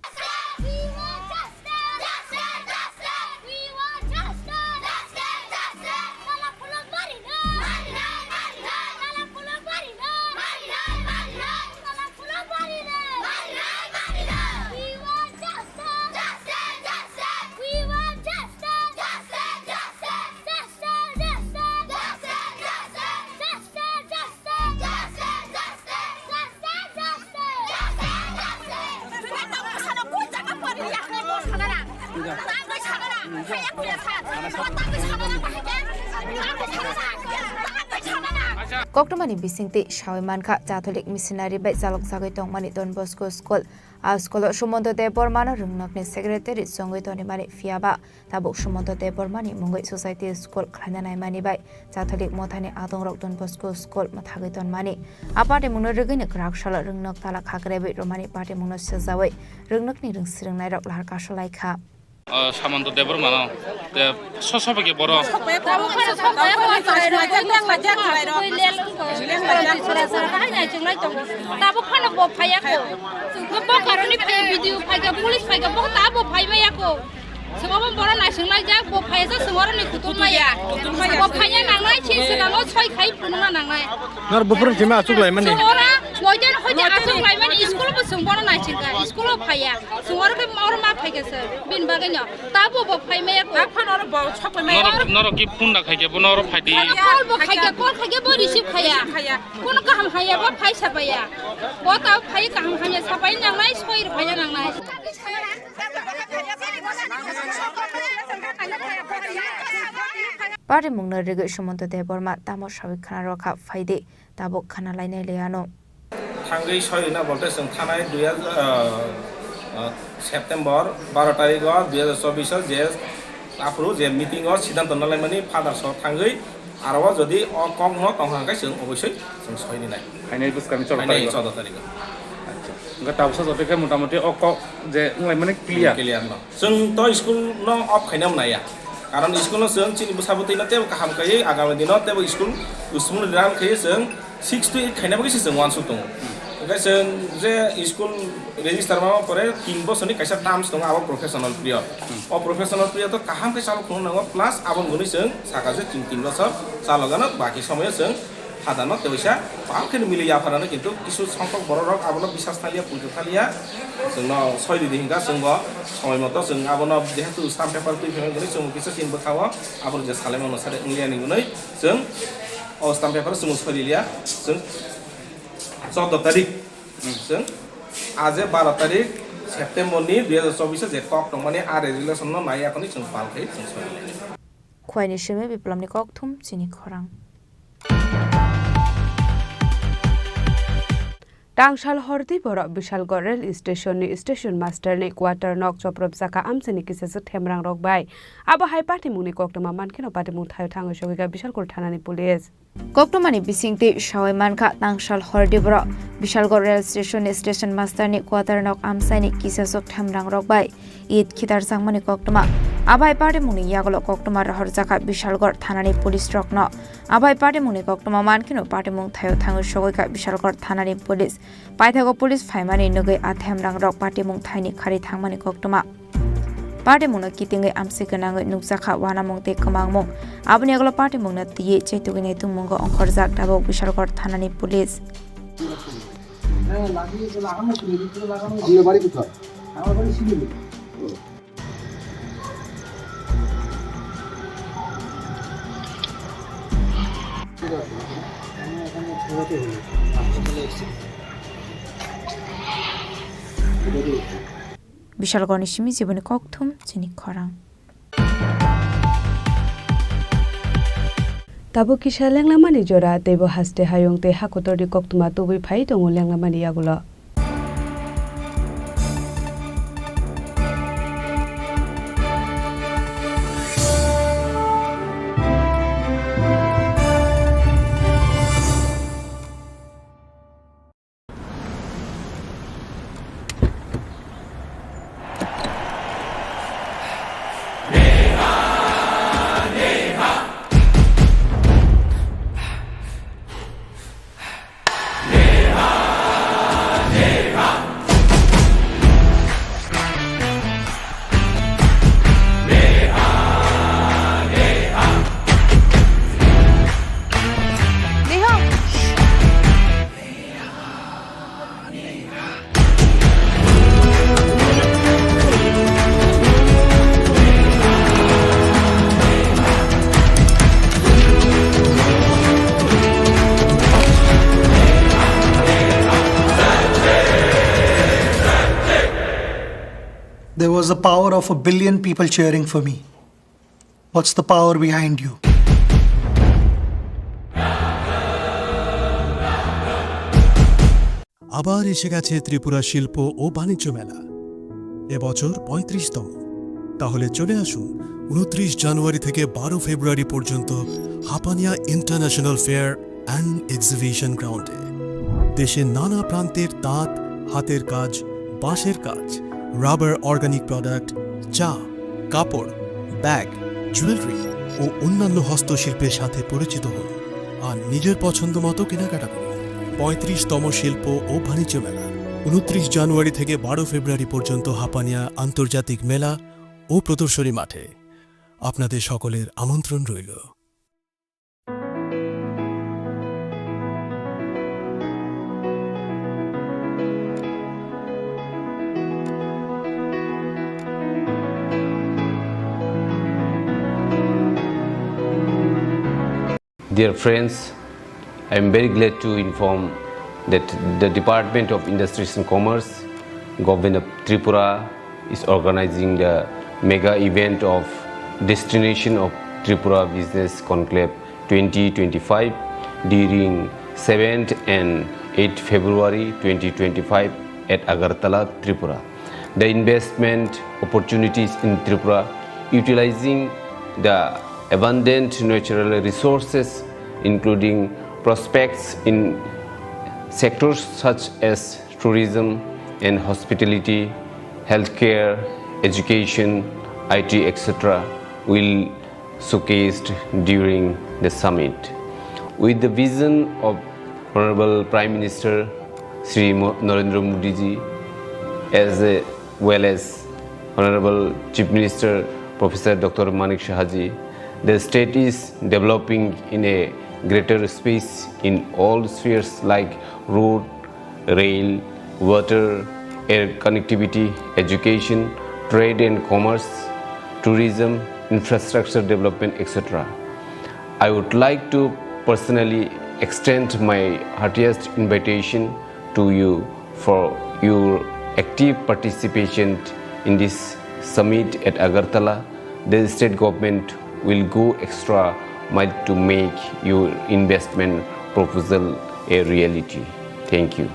Koktwmani bisingtwi sawi mankha, Catholic missionary bai chalokjagwi tongmani Don Bosco School. A school-o Sumonto Debbarmano rwngnokni secretary chongwi tonimani, phiyaba tabuk Sumonto Debbarmani mungwi society school khlaina naimani bai Catholic mothani adongrok Don Bosco School mwthagwi tonmani. A patimungno rwgwino kwrak salo rwngnok tala khakrebwi rwmani patimungno swijawi rwngnokni rwngswrwngnairok lahar kasulaikha. O Samanto Debbarmano te soso pake boro. Tabuk phano bo phaiya ko. Bo karoni phaiya, video phaiya, police phaiya, bo tabuk phai maya ko. Sebo bo boro naising lai jak, bo phaiya jak, sebo oro ni kutung maya. Bo phaiya nangnai, chin sila no soi khai phunung na nangnai. Nor bufurung sima achuk lai mani. Sebo ora, moidan hoi de achuk lai mani, school bo sung boro naising ka, school bo phaiya. Sung oro ke oro ma phai ke se, bin bagwi no. Tabuk bo phai maya ko. Norok, norok ki phone da khai ke, bo norok phai di. Oro call bo khai ke, call khai ke bo receive khaya. Kono kaham haya bo phai sapaya. Bo ta phai kaham haya sapai nangnai, soi phai nangnai. Patimungno rwgwi Sumonto Debbarma tamo sawi khna rokha, phaidi tabuk khna lainai le ano. Thangwi soi na bolte chwng thanai dui hajar, ah, ah, September baro tarikh o dui hajar chobbish o je aphuru je meeting o siddhanto nalaimani Father so thangwi aro o jodi o kok no tong hang khe chwng obosoi chwng soi ni nai. Phainai bwskang chwng Phainai tarikh o. Chwng tarikh o. Acha. Hwnkhe tabuksa joto khe motamoti o kok je wnglaimani clear. Clear no. Chwng to school no off khaina mwnaya. Karon school no chwng chini bwsa bwtwi no teibo kaham khaiwi agami dino teibo school usmung ran khaiwi chwng six to eight khaina bagwi se chwng uansuk tongo. Hwnkhe chwng je school register ma pore tin bosorni kaisa terms tongo, abo professional period. O professional period o kaham khe chalo phunuknango, plus aboni hwnwi chwng sakha je chwng tin bosor chalogano, baki somoyo chwng hadano teisa pal khe mili yapharano, kintu kisu songkhok borok rok abono bisas thaliya, puitu thaliya, chwngno soi ridi hinkha, chwngbo somoi moto chwng abono jehetu stamp paper twi phaimani hwnwi chwngbo kisa chini bwkhao abono je salaimano sade wngliya ni hwnwi chwng o stamp paper chwngbo soi riliya, chwng chordo tarik, chwng aje baro tarik September ni dui hazar chobbish o je kok tongmani a resolution no nai yakoni chwng pal khai chwng soi riliya. Khwaini simi Biplomni kokthum chini khorang. Tangsal hordi borok Bishalgarh rail station ni station master ni quarter nok choprobjaka amchaini kisaswk themrang rok bai. Abo hai patimung ni koktwma mankhe no patimung thaio thangwi sogwikha Bishalgarh thana ni police. Koktwma ni bisingtwi sawi mankha, tangsal hordi borok Bishalgarh rail station ni station master ni quarter nok amchaini kisaswk themrang rok bai Eid khitarjakmani koktwma. Abai patimungni yagulo koktwma rohorjakha Bishalgarh thanani police rokno. Abai patimungni koktwma mankheno patimung thaio thangwi sogwikha Bishalgarh thanani police. Paithago police phaimani nugwi a themrangrok patimung thaini khari thangmani koktwma. Patimungno kitingwi amsi gwnangwi nukjakha uanamung tei kwmangmung. Aboni yagulo patimungno twiwi chetugwi naitukmungo ongkhorjak tabuk Bishalgarh thanani police. আপনার বাড়ি কোথায়? আমার বাড়ি শিলিগুড়ি। ঠিক আছে, আমি এখানে ঘুমাতে হলো। আপনি তাহলে এসে Bishalgarhni simi jiboni kokthum chini khorang. Tabuk kisa lenglamani jora, teibo haste hayung tei hakotorni koktwma tubui phai tongo lenglamani yagulo. There was the power of a billion people cheering for me. What's the power behind you? আবার এসে গেছে ত্রিপুরা শিল্প ও বাণিজ্য মেলা। এবছর পঁয়ত্রিশতম। তাহলে চলে আসুন ঊনত্রিশ জানুয়ারি থেকে বারো ফেব্রুয়ারি পর্যন্ত Hapania international fair and exhibition গ্রাউন্ডে। দেশের নানা প্রান্তের তাঁত, হাতের কাজ, বাঁশের কাজ, রাবার অর্গানিক প্রোডাক্ট, চা, কাপড়, ব্যাগ, জুয়েলারি ও অন্যান্য হস্তশিল্পের সাথে পরিচিত হন আর নিজের পছন্দ মতো কেনাকাটা করুন। পঁয়ত্রিশতম শিল্প ও বাণিজ্য মেলা, ঊনত্রিশ জানুয়ারি থেকে বারো ফেব্রুয়ারি পর্যন্ত হাপানিয়া আন্তর্জাতিক মেলা ও প্রদর্শনী মাঠে। আপনাদের সকলের আমন্ত্রণ রইল। Dear friends, I am very glad to inform that the Department of Industries and Commerce, Government of Tripura, is organizing the mega event of Destination of Tripura Business Conclave twenty twenty-five during seventh and eighth February twenty twenty-five at Agartala, Tripura. The investment opportunities in Tripura, utilizing the abundant natural resources, including prospects in sectors such as tourism and hospitality, healthcare, education, I T, et cetera, will showcased during the summit. With the vision of Honorable Prime Minister Shri Mo-, Narendra Modi ji, as well as Honorable Chief Minister Professor Doctor Manik Saha ji. The state is developing in a greater space in all spheres like road, rail, water, air connectivity, education, trade and commerce, tourism, infrastructure development, et cetera. I would like to personally extend my heartiest invitation to you for your active participation in this summit at Agartala. The state government will go extra mile to make your investment proposal a reality. Thank you.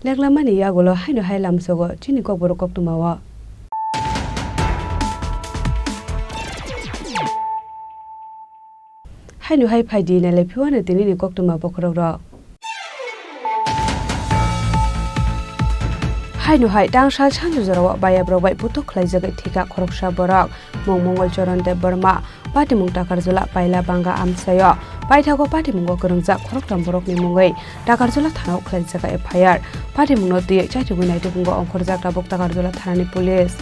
Leklamani yagulo haino hai lamsogo chini kokborok koktwmao. Haino hai phaidi nailai phiwano tinini koktwma bokhorokrok. Haino hai tangsal sanjujorao bayabrok bai putok khlaijagwi thika khoroksa borok, mung Mongol Charan Debbarma. Patimung Takarjula Paila Banga amchaio. Paithago patimungo kwrwngjak khoroktham borokni mungwi Takarjula thanao khlaijak F I R. Patimungno twiwi chaitugwi naitugwi ongkhorjak tabuk Takarjula thanani police.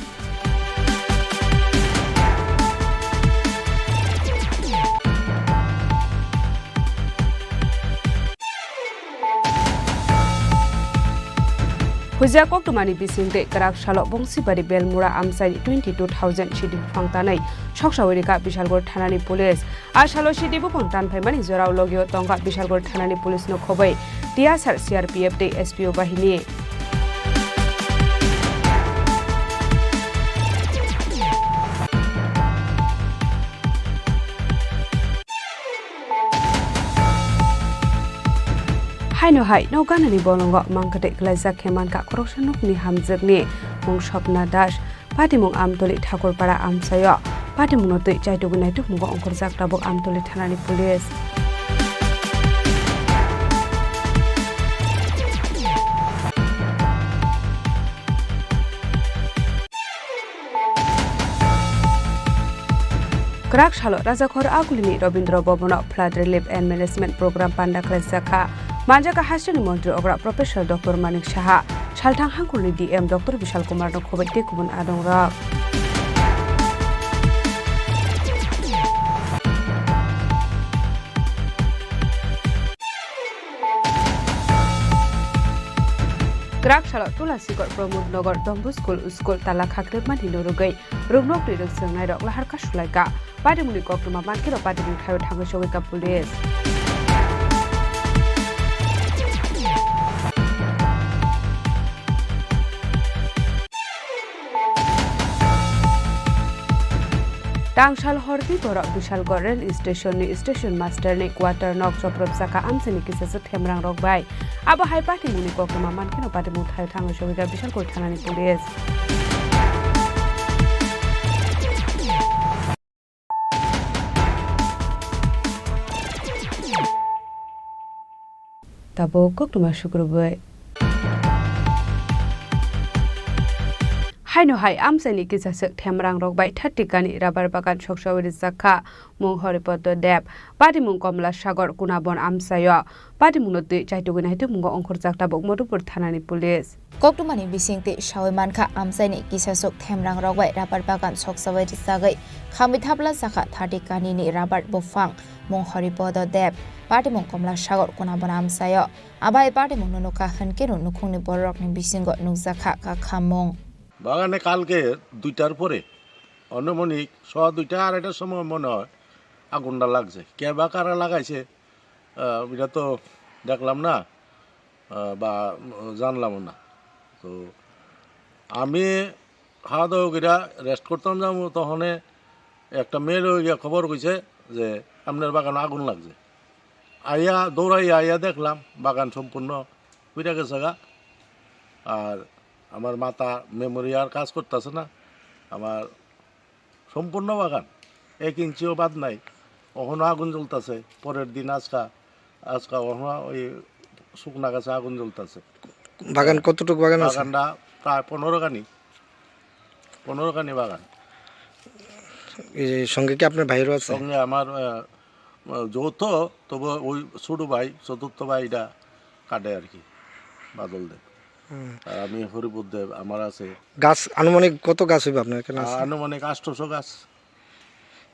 Huijak koktwmani bisingtwi kwrak salo Bongsibari Belmura amchaini twenty two thousand sidi buphang tanwi soksawi rikha Bishalgarh thanani police. A salo sidi buphang tanphaimani jorao logio tongkha Bishalgarh thanani police no khobwi T S R, C R P F tei S P O bahini. Haino hai no ganani bolongo mangkwtwi kwlaijak khe mankha khoroksa nokni hamjwkni mung Swapna Das, patimung Amtoli Thakurpara amchaio. Patimungno twi chaitugwi naitugmungo ongkhorjak tabuk Amtoli thanani police. Kwrak salo Rajakhor Agulini Rabindra Bhavan-o Flood Relief and Management Program panda khlaijak kha. Manjak kha hasteni montri okra Professor Doctor Manik Saha. Salthang hangkhorni D M Doctor Bishal Kumar no khobwi tei kubun adongrok. Kwrak salo Tulasikot Pramod Nagar Don Bosco School tala khakrepmani norogwi ruknokni rwchwngnairok lahar kasulaikha. Patimungni koktwma mankhe rok patimung thaio thangwi sogwikha police. Tangsal horti borok Bishalgarh rail station ni station master ni quarter nok chopropjak kha amchaini kisasa themrang rok bai. Abo hai patimungni koktwma mankheno patimung thaio thangwi sogwikha Bishalgarh thanani police. Tabuk koktwma sukrubwi. Haino hai amchaini kisaswk themrangrok bai thirty kani rubber bagan soksawi rijak kha mung Horipodo Deb, patimung Komla Sagor Kunabon amchaio. Patimungno twi chaitugwi naitugmungo ongkhorjak tabuk Madhupur thanani police. Koktwmani bisingtwi sawi mankha, amchaini kisaswk themrangrok bai rubber bagan soksawi rijagwi khamwi thapla jakha thirty kanini rubber buphang mung Horipodo Deb, patimung Komla Sagor Kunabon amchaio. Abai patimungno nukha hwnkhe nukhungni bororokni bisingo nukjakha kakhamung. বাগানে কালকে দুইটার পরে, আনুমানিক সোয়া দুইটা, আড়াইটার সময় মনে হয় আগুনটা লাগছে। কে বা কারা লাগাইছে, আহ, এটা তো দেখলাম না, আহ, বা, উম, জানলামও না। তো আমি খাওয়া দাওয়া করে রেস্ট করতাম যাবো, তখনে একটা মেয়ের ওই গিয়া খবর কইছে যে আপনার বাগানে আগুন লাগছে। আইয়া, দৌড়াইয়া আইয়া দেখলাম বাগান সম্পূর্ণ পুড়ে গেছে গা। আর আমার মাথা, মেমোরি আর কাজ করতেছে না। আমার সম্পূর্ণ বাগান, এক ইঞ্চিও বাদ নাই। ওখানে আগুন জ্বলতেছে। পরের দিন আজকা, আজকা ওখানে ওই শুকনা গাছে আগুন জ্বলতেছে। বাগান কতটুকু বাগান আছে? বাগানটা প্রায় পনেরো খানি, পনেরো খানি বাগান। এই সঙ্গে কি আপনার ভাইরও আছে? সঙ্গে আমার, আহ, যৌথ, তবে ওই ছোট ভাই, চতুর্থ ভাই এটা কাটে আর কি, বাদল দেব। হুম। আর আমি হরিপদ দেব, আমার আছে। গাছ আনুমানিক কত গাছ হইবে আপনার এখানে আছে? আনুমানিক আটশোশো গাছ।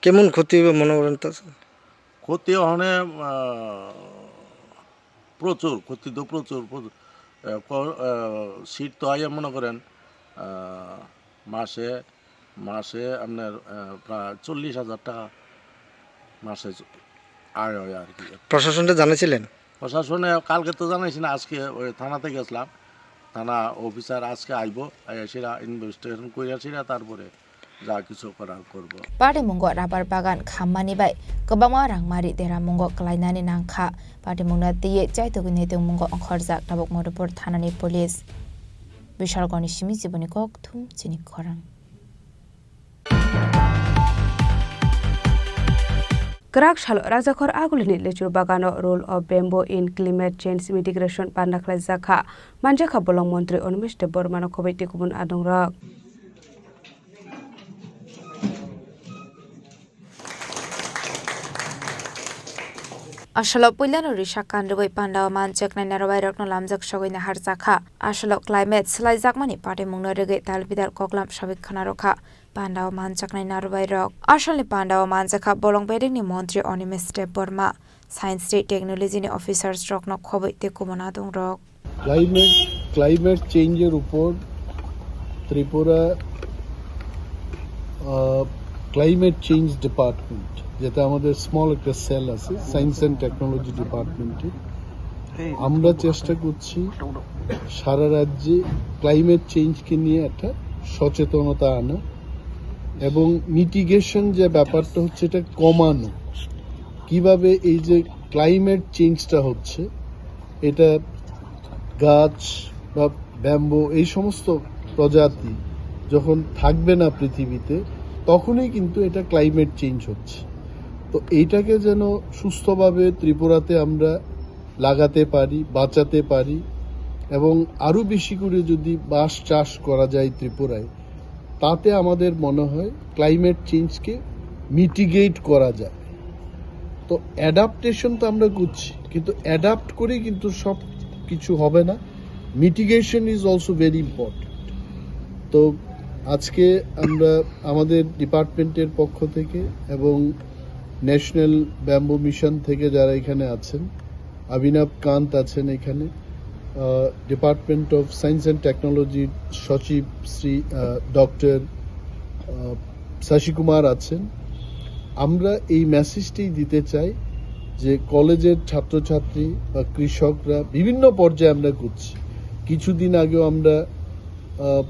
কেমন ক্ষতি হইবে মনে করেন তো? ক্ষতি ওখানে, আহ, প্রচুর, ক্ষতি তো প্রচুর, প্রচুর। আহ, ক-, আহ, সিট তো আইয়া মনে করেন, আহ, মাসে, মাসে আপনার, আহ, প্রায় চল্লিশ হাজার টাকা মাসে চ-, আয় হয় আর কি। প্রশাসনটা জানাইছিলেন? প্রশাসনে কালকে তো জানাইছি না, আজকে ওই থানাতে গেছিলাম, থানা অফিসার আজকে আইবো, আইয়া সেটা ইনভেস্টিগেশন করিয়া সেটা তারপরে যা কিছু করার করব। Patimungo rubber bagan khammani bai kwbangma rangmari deramungo kwlainani nangkha. Patimungno twiwi chaitugwi naitugmungo ongkhorjak tabuk Madhupur thanani police. Bishalgorni simi chiboni kokthum chini khorang. Kwrak salo Rajakhor Agulini Lichur Bagano Role of Bamboo in Climate Change Mitigation panda khlaijak kha, manjakha bolong montri Animesh Debbarmano khobwi tei kubun adongrok. Asolo puilano risa kanrwi pandao manjaknai narwbairokno lamjak sogwi naharjakha. Asolo climate swlaijakmani patimungno rwgwi talbidal koklam sawi khwnarokha. Pandao manjaknai narwbairok. Asolni pandao manjakha bolong bedekni montri Animesh Debbarma, science tei technology ni officers rokno khobwi tei kubun adongrok. Climate, climate চেঞ্জের উপর ত্রিপুরা, আহ, climate change department, যেটা আমাদের স্মল একটা সেল আছে science and technology ডিপার্টমেন্টে, আমরা চেষ্টা করছি সারা রাজ্যে ক্লাইমেট চেঞ্জকে নিয়ে একটা সচেতনতা আনা এবং মিটিগেশন যে ব্যাপারটা হচ্ছে, এটা কমানো। কিভাবে এই যে ক্লাইমেট চেঞ্জটা হচ্ছে, এটা গাছ বা ব্যাম্বু এই সমস্ত প্রজাতি যখন থাকবে না পৃথিবীতে, তখনই কিন্তু এটা ক্লাইমেট চেঞ্জ হচ্ছে। তো এইটাকে যেন সুস্থভাবে ত্রিপুরাতে আমরা লাগাতে পারি, বাঁচাতে পারি এবং আরও বেশি করে যদি বাঁশ চাষ করা যায় ত্রিপুরায়, তাতে আমাদের মনে হয় ক্লাইমেট চেঞ্জকে মিটিগেট করা যায়। তো অ্যাডাপ্টেশন তো আমরা করছি, কিন্তু অ্যাডাপ্ট করেই কিন্তু সব কিছু হবে না। Mitigation is also very important. তো আজকে আমরা আমাদের ডিপার্টমেন্টের পক্ষ থেকে এবং ন্যাশনাল ব্যাম্বু মিশন থেকে যারা এখানে আছেন, অভিনব কান্ত আছেন এখানে, আহ, ডিপার্টমেন্ট অফ সায়েন্স অ্যান্ড টেকনোলজির সচিব শ্রী, আহ, ডক্টর, আহ, শশী কুমার আছেন। আমরা এই মেসেজটাই দিতে চাই যে কলেজের ছাত্রছাত্রী বা কৃষকরা বিভিন্ন পর্যায়ে আমরা করছি। কিছুদিন আগেও আমরা, আহ,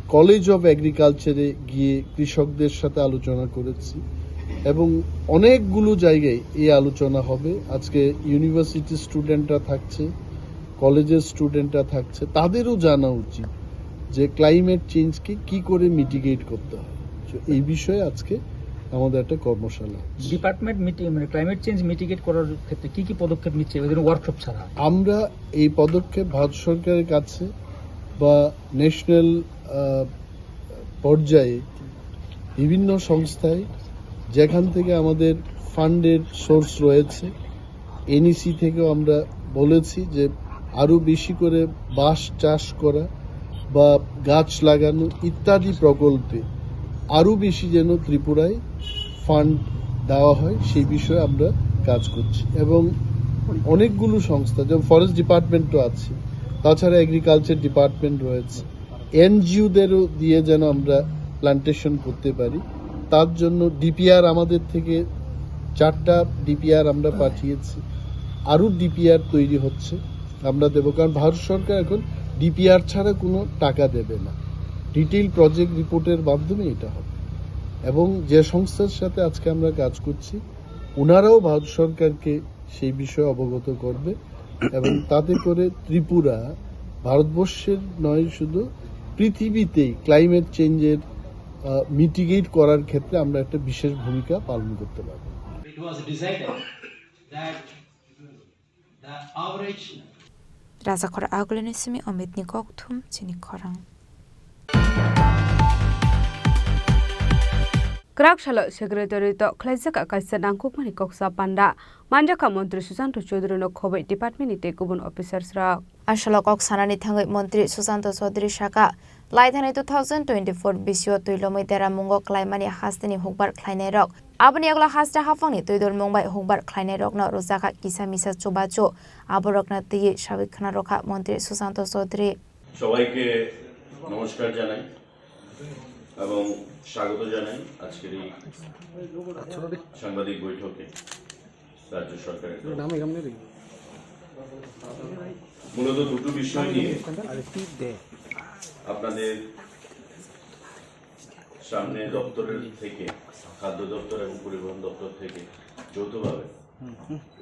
কলেজ অফ এগ্রিকালচারে গিয়ে কৃষকদের সাথে আলোচনা করেছি এবং অনেকগুলো জায়গায় এই আলোচনা হবে। আজকে ইউনিভার্সিটি স্টুডেন্টরা থাকছে, কলেজের স্টুডেন্টরা থাকছে, তাদেরও জানা উচিত যে ক্লাইমেট চেঞ্জকে কি করে মিটিগেট করতে হয়। তো এই বিষয়ে আজকে আমাদের একটা কর্মশালা। ডিপার্টমেন্ট মিটিং, মানে, ক্লাইমেট চেঞ্জ মিটিগেট করার ক্ষেত্রে কি কি পদক্ষেপ নিচ্ছে, ওই ধরনের ওয়ার্কশপ ছাড়া? আমরা এই পদক্ষেপ ভারত সরকারের কাছে বা ন্যাশনাল, আহ, পর্যায়ে বিভিন্ন সংস্থায় যেখান থেকে আমাদের ফান্ডের সোর্স রয়েছে, এনইসি থেকেও আমরা বলেছি যে আরও বেশি করে বাঁশ চাষ করা বা গাছ লাগানো ইত্যাদি প্রকল্পে আরও বেশি যেন ত্রিপুরায় ফান্ড দেওয়া হয়, সেই বিষয়ে আমরা কাজ করছি। এবং অনেকগুলো সংস্থা, যেমন ফরেস্ট ডিপার্টমেন্টও আছে, তাছাড়া এগ্রিকালচার ডিপার্টমেন্ট রয়েছে, এনজিওদেরও দিয়ে যেন আমরা প্ল্যান্টেশন করতে পারি। তার জন্য ডিপিআর আমাদের থেকে চারটা ডিপিআর আমরা পাঠিয়েছি, আরও ডিপিআর তৈরি হচ্ছে, আমরা দেব। কারণ ভারত সরকার এখন ডিপিআর ছাড়া কোনো টাকা দেবে না, ডিটেইল প্রজেক্ট রিপোর্টের মাধ্যমে এটা হবে। এবং যে সংস্থার সাথে আজকে আমরা কাজ করছি, ওনারাও ভারত সরকারকে সেই বিষয়ে অবগত করবে এবং তাতে করে ত্রিপুরা ভারতবর্ষের নয়, শুধু পৃথিবীতেই ক্লাইমেট চেঞ্জের মিটিগেট করার ক্ষেত্রে আমরা একটা বিশেষ ভূমিকা পালন করতে পারব। It was decided that the average Rajakhor Agulini simi Omitni kokthum chini khorang. Kwrak salo secretary to khlaijak kaisa nangkukmani koksa panda manjakha Montri Susanto Chaudhary no khoboi department ni tei kubun officers rok. Asalo kok sanani thangwi Montri Susanto Chaudhary saka, laithani two thousand twenty-four bisio twi lomwi deramungo klaimani hasteni hukbar khlainai rok. Aboni yagulo haste haphangni twi dolmung bai hukbar khlainai rokno rwjakha kisa misa chubachu, aborokno twiwi sawi khna rwkha Montri Susanto Chaudhary. সবাইকে নমস্কার জানাই এবং স্বাগত জানাই আজকের এই সাংবাদিক বৈঠকে রাজ্য সরকারের তরফে। মূলত দুটো বিষয় নিয়ে আপনাদের সামনে দপ্তরের থেকে, খাদ্য দপ্তর এবং পরিবহন দপ্তর থেকে যৌথভাবে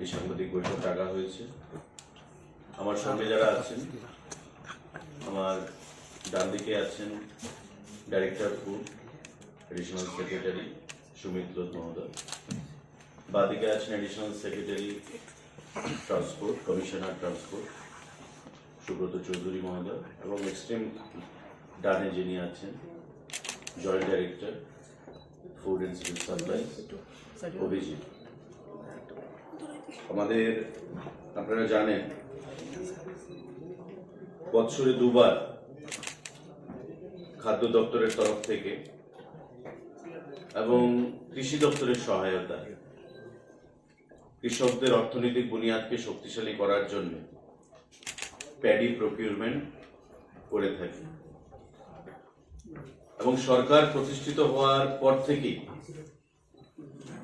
এই সাংবাদিক বৈঠক ডাকা হয়েছে। আমার সঙ্গে যারা আছেন, আমার ডান দিকে আছেন director food, additional secretary Sumit Lodh মহোদয়, বাদিকে আছেন additional secretary transport, commissioner transport Subrata Chowdhury মহোদয়, এবং এক্সট্রিম ডানে যিনি আছেন joint director food and civil supplies, Abhijit. আমাদের, আপনারা জানেন, বছরে দুবার খাদ্য দপ্তরের তরফ থেকে এবং কৃষি দপ্তরের সহায়তায় কৃষকদের অর্থনৈতিক বুনিয়াদকে শক্তিশালী করার জন্য প্যাডি প্রকিউরমেন্ট করে থাকি। এবং সরকার প্রতিষ্ঠিত হওয়ার পর থেকেই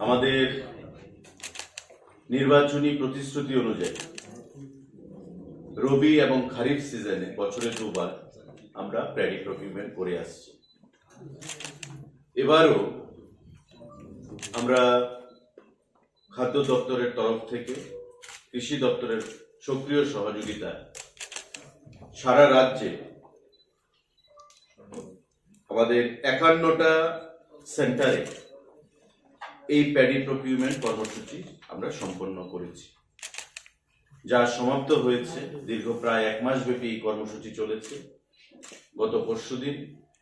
আমাদের নির্বাচনী প্রতিশ্রুতি অনুযায়ী রবি এবং খারিফ সিজনে বছরে দুবার আমরা প্যাডি প্রকিউরমেন্ট করে আসছি। এবারও আমরা খাদ্য দপ্তরের তরফ থেকে, কৃষি দপ্তরের সক্রিয় সহযোগিতায় সারা রাজ্যে আমাদের একান্নটা সেন্টারে এই প্যাডি প্রকিউরমেন্ট কর্মসূচি আমরা সম্পন্ন করেছি, যা সমাপ্ত হয়েছে। দীর্ঘ প্রায় এক মাস ব্যাপী এই কর্মসূচি চলেছে। গত পরশুদিন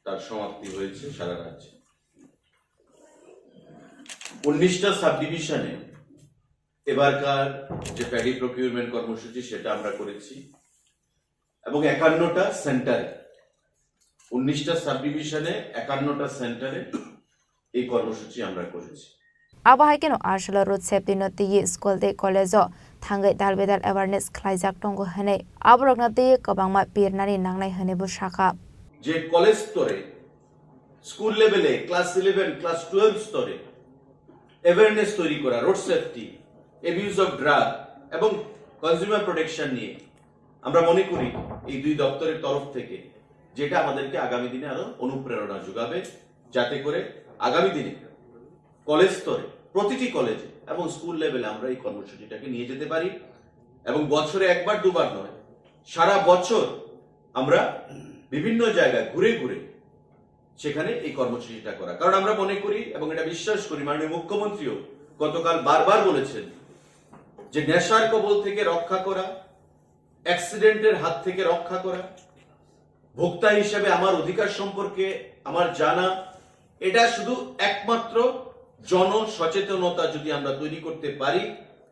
তার সমাপ্তি হয়েছে সারা রাজ্যে। উনিশটা সাবডিভিশনে এবারকার যে প্যাডি প্রকিউরমেন্ট কর্মসূচি, সেটা আমরা করেছি এবং একান্নটা সেন্টারে, উনিশটা সাবডিভিশনে একান্নটা সেন্টারে এই কর্মসূচি আমরা করেছি। Abo hai kheno asalo road safety no twiwi school tei college o thangwi dal bedal awareness khlaijak tongo hwnwi aborokno twiwi kwbangma pirnani nangnai hwnwi bo sakha. যে কলেজ স্তরে, স্কুল লেভেলে, ক্লাস ইলেভেন, ক্লাস টুয়েলভ স্তরে অ্যাওয়ারনেস তৈরি করা, road safety, abuse of drug এবং consumer protection নিয়ে আমরা মনে করি এই দুই দপ্তরের তরফ থেকে, যেটা আমাদেরকে আগামী দিনে আরো অনুপ্রেরণা যোগাবে, যাতে করে আগামী দিনে কলেজ স্তরে, প্রতিটি কলেজে এবং স্কুল লেভেলে আমরা এই কর্মসূচিটাকে নিয়ে যেতে পারি এবং বছরে একবার দুবার নয়, সারা বছর আমরা বিভিন্ন জায়গায় ঘুরে ঘুরে সেখানে এই কর্মসূচিটা করা। কারণ আমরা মনে করি এবং এটা বিশ্বাস করি, মাননীয় মুখ্যমন্ত্রীও গতকাল বারবার বলেছেন যে নেশার কবল থেকে রক্ষা করা, অ্যাক্সিডেন্টের হাত থেকে রক্ষা করা, ভোক্তা হিসেবে আমার অধিকার সম্পর্কে আমার জানা, এটা শুধু একমাত্র জনসচেতনতা যদি আমরা তৈরি করতে পারি,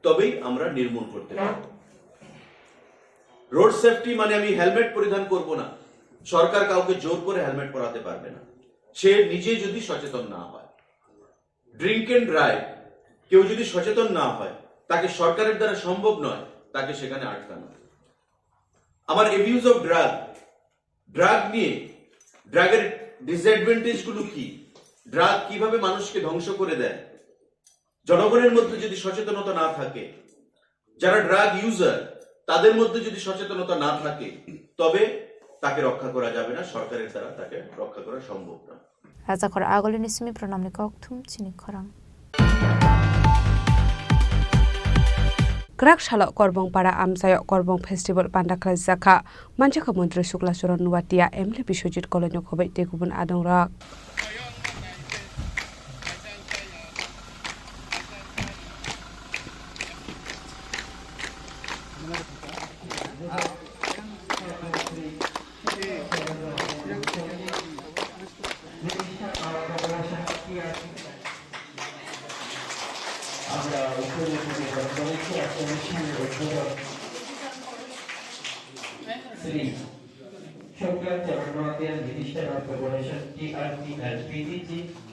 তবেই আমরা নির্মূল করতে পারব। রোড সেফটি মানে আমি হেলমেট পরিধান করব না, সরকার কাউকে জোর করে হেলমেট পরাতে পারবে না, সে নিজে যদি সচেতন না হয়। ড্রিঙ্ক অ্যান্ড ড্রাইভ, কেউ যদি সচেতন না হয়, তাকে সরকারের দ্বারা সম্ভব নয় তাকে সেখানে আটকানো। আমার অ্যাবিউজ অফ ড্রাগ, ড্রাগ নিয়ে, ড্রাগের ডিসঅ্যাডভান্টেজ গুলো কি, ড্রাগ কিভাবে মানুষকে ধ্বংস করে দেয়, জনগণের মধ্যে যদি সচেতনতা না থাকে, যারা ড্রাগ ইউজার, তাদের মধ্যে যদি সচেতনতা না থাকে, তবে তাকে রক্ষা করা যাবে না, সরকারের দ্বারা তাকে রক্ষা করা সম্ভব নয়। Rajakhor agulini simi pranamni kokthum chini khorang. Kwrak salo Korbongpara amchaio Korbong Festival panda khlaijakha. Manjakha Montri Shukla Charan Noatia, M L A Biswajit Koloino khoboi tei kubun adongrok. আমরা উপরে উপরে বর্তমানে আজকে অনুষ্ঠানের উদ্বোধক Shri Shukla Charan Noatia, Minister of Corporation, T R P and P D G,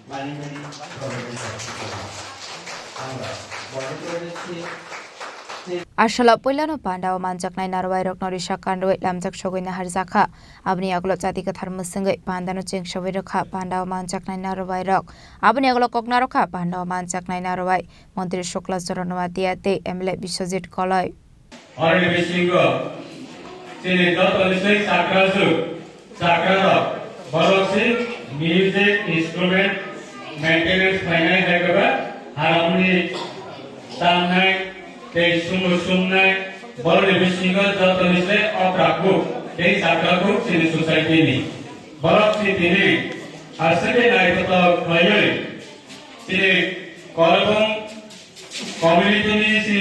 Manimani Government Hospital. আমরা মনে করে নিচ্ছি যে Asalo puilano pandao manjaknai narwai rokno risa kanrwi lamjak sogwi naharjakha. Aboni yagulo chati kwthar mwswngwi pandano chengsawi rwkha pandao manjaknai narwai rok. Aboni yagulo kok narwkha pandao manjaknai narwai Montri Shukla Charan Noatia tei M L A Biswajit Koloi. Oroni bisingo chini joto ni sei chakra jwk, chakra rok, borok se music instrument maintenance khlainai hai khe ba haramni tamnai tei sumo sumnai, borok ni bisingo joto ni sei okra kuk tei chakra kuk chini society ni. Borok se tini aswk khe naithothok khlaiwi chini Korbong Community ni si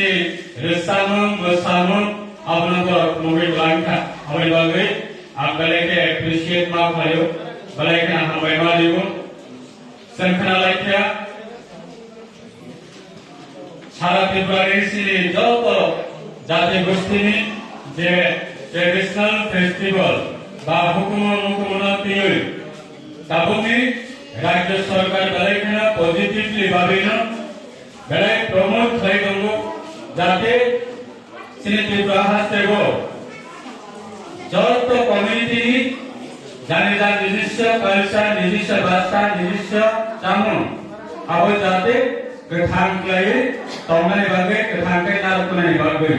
rwchapmung, bwsamung, abono borok nugwi bwlai wngkha. Aboni bagwi ang belai khe appreciate ma khlaio, belai kheno hambai ma rio. Chwng khna lai kha, sara Tripura ni si joto jati gosti ni je traditional festival ba hukumu mukumu no twiwi tabukni Rajya Sarkar belai kheno positively babino belai promote khlai tongo, jate chini Tripura hasteo joto community ni jani jani nijiswa culture, nijiswa bhasha, nijiswa chamung abo jate kwthang khlaiwi tongnani bagwi, kwthang khe narwknani bagwi.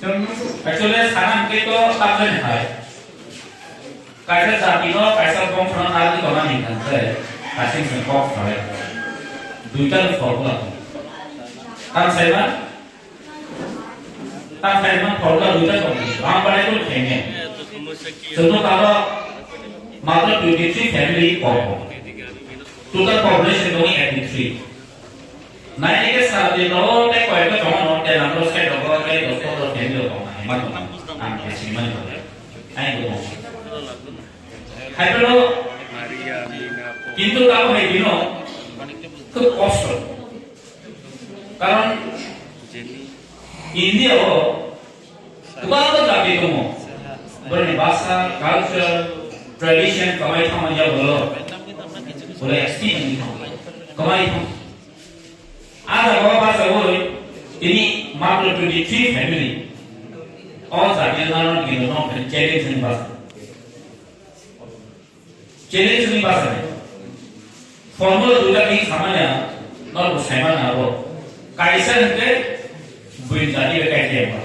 Chwng actually sana hwnkhe to tamjani hai. Kaisa jati no, kaisa bongso no narwgwi tongna hingkha khe, kaisa chwng kok salai. Duita ni formula tong. Tam saima, tam saima formula duita tong. Ram bai to thenge. Chwng to tamo matro twenty three family kok. Total population tong eighty three. Nai ni ke sa di no te koi ko tong no te nam lo sai do ko te dos ko dos family tong na ma tong. Ang ke si ma tong. Ai ko tong. Hai ko no. Kintu tamo hai dino khub kosto. Karon India o kwbangma jati tongo. Borokni bhasha, culture, tradition kwmai thangmani yagulo. Bole extinct wngwi thango. Kwmai thango. A jaga o bachaui tini matro twenty three family. O jati no nang kino nong challenge wngwi basa. Challenge wngwi bachai. Formula duita bini samanya norok bo saimano abo. Kaisa hwnkhe buini jati bai kaisa eba.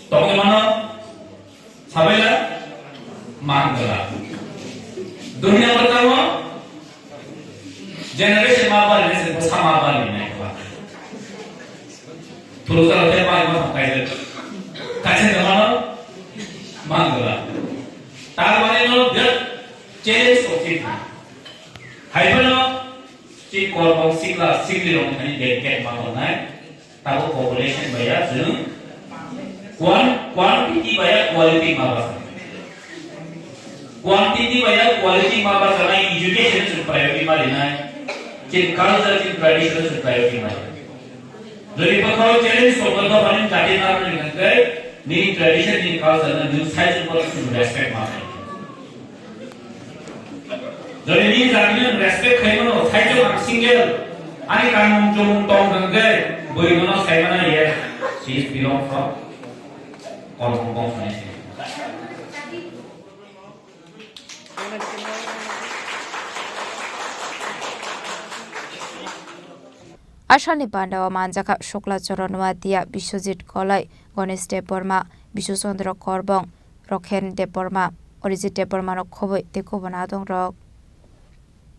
Tongwi mano sabaila mangala. Dunia pertama generation ma bali nai se bwsa ma bali nai kha. Thulujak rok tei bai ma thang kaijak. Kaisa jemano mangala. Tar mane no birat challenge of it. Hai phano chi korbong sikla sikli rok thani dedicate ma tongnai. Tabo population baya jeng quan-, quantity baya quality ma basa. Quantity bai ya quality ma bachanai education chwng priority ma rinai, chini culture, chini tradition chwng priority ma rinai. Jodi bwkhao challenge tongkha, dophani jati narwkni hwnkhe nini tradition, nini culture no nini saichung bono chwng respect ma khlai. Jodi nini jati no respect khlai mano, saichung ang single, ani kanmung chumung tong hwnkhe bui bono sai mano, yes, she is belong from Kormo bongso ni. Asalni pandao manjakha Shukla Charan Noatia, Biswajit Kolai, Ganesh Debbarma, Biswachandra Korbong, Rokhen Debbarma, Orijit Debbarmano khobwi tei kubun adongrok.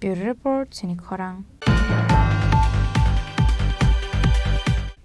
Bureau Report, chini khorang.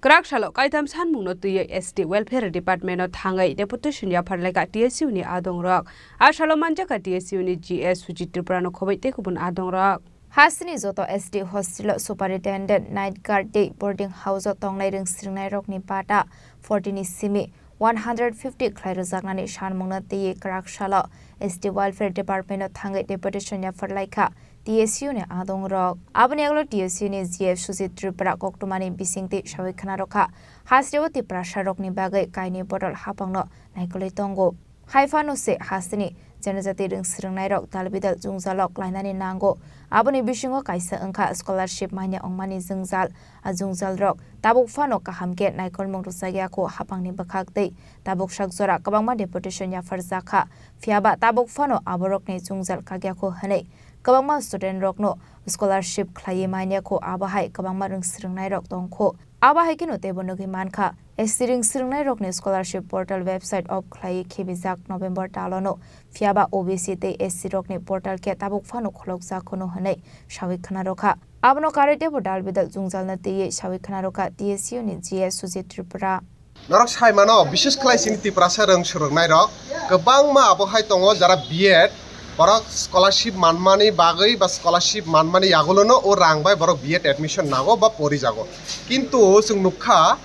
Kwrak salo kaitam sanmungno twiwi S T Welfare Department-o thangwi deputation yapharlaikha T S U ni adongrok. A salo manjakha T S U ni G S Sujit Tripurano khobwi tei kubun adongrok. Hasteni joto S T hostel-o superintendent, night guard tei boarding house-o tongnai rwngsrwngnairokni bata forty ni simi one hundred fifty khlai rwjaknani sanmungno twiwi kwrak salo S T Welfare Department-o thangwi deputation yapharlaikha T S U ni adongrok. Aboni ulo T S U ni G S Sujit Tripura koktwmani bisingtwi sawi khna rwkha, hasteo Tiprasarokni bagwi kainwi bodol hapangno naikolwi tongo. Hai phano se hasteni janajati rwngsrwngnairok dalbidal jwngjalo klainani nango. Aboni bisingo kaisa wngkha scholarship manya wngmani jwngjal. A jwngjalrok tabuk phano kaham khe naikolmung rwchak ya kho hapangni bwkhak tei tabuk sak jora kwbangma deputation yapharjak kha, phiyaba tabuk phano aborokni jwngjal kak ya kho hwnwi kwbangma studentrokno scholarship khlaiwi man ya kho, abo hai kwbangma rwngsrwngnairok tong kho. Abo hai kheno teibo nugwi man kha, S T rwngsrwngnairokni scholarship portal website off khlaiwi khibijak November talono, phiyaba O B C tei S C rokni portal khe tabuk phano khulokjak hwno hwnwi sawi khna rwkha. Abono karwi teibo dalbidal jwngjalno twiwi sawi khna rwkha T S U ni G S Sujit Tripura. Norok sai mano, bises khlai chini Tiprasa rwng swrwngnairok kwbangma abo hai tongo, jara B Ed, borok scholarship manmani bagwi ba scholarship manmani yagulono o rang bai borok B Ed admission nago ba porijago. Kintu chwng nukha,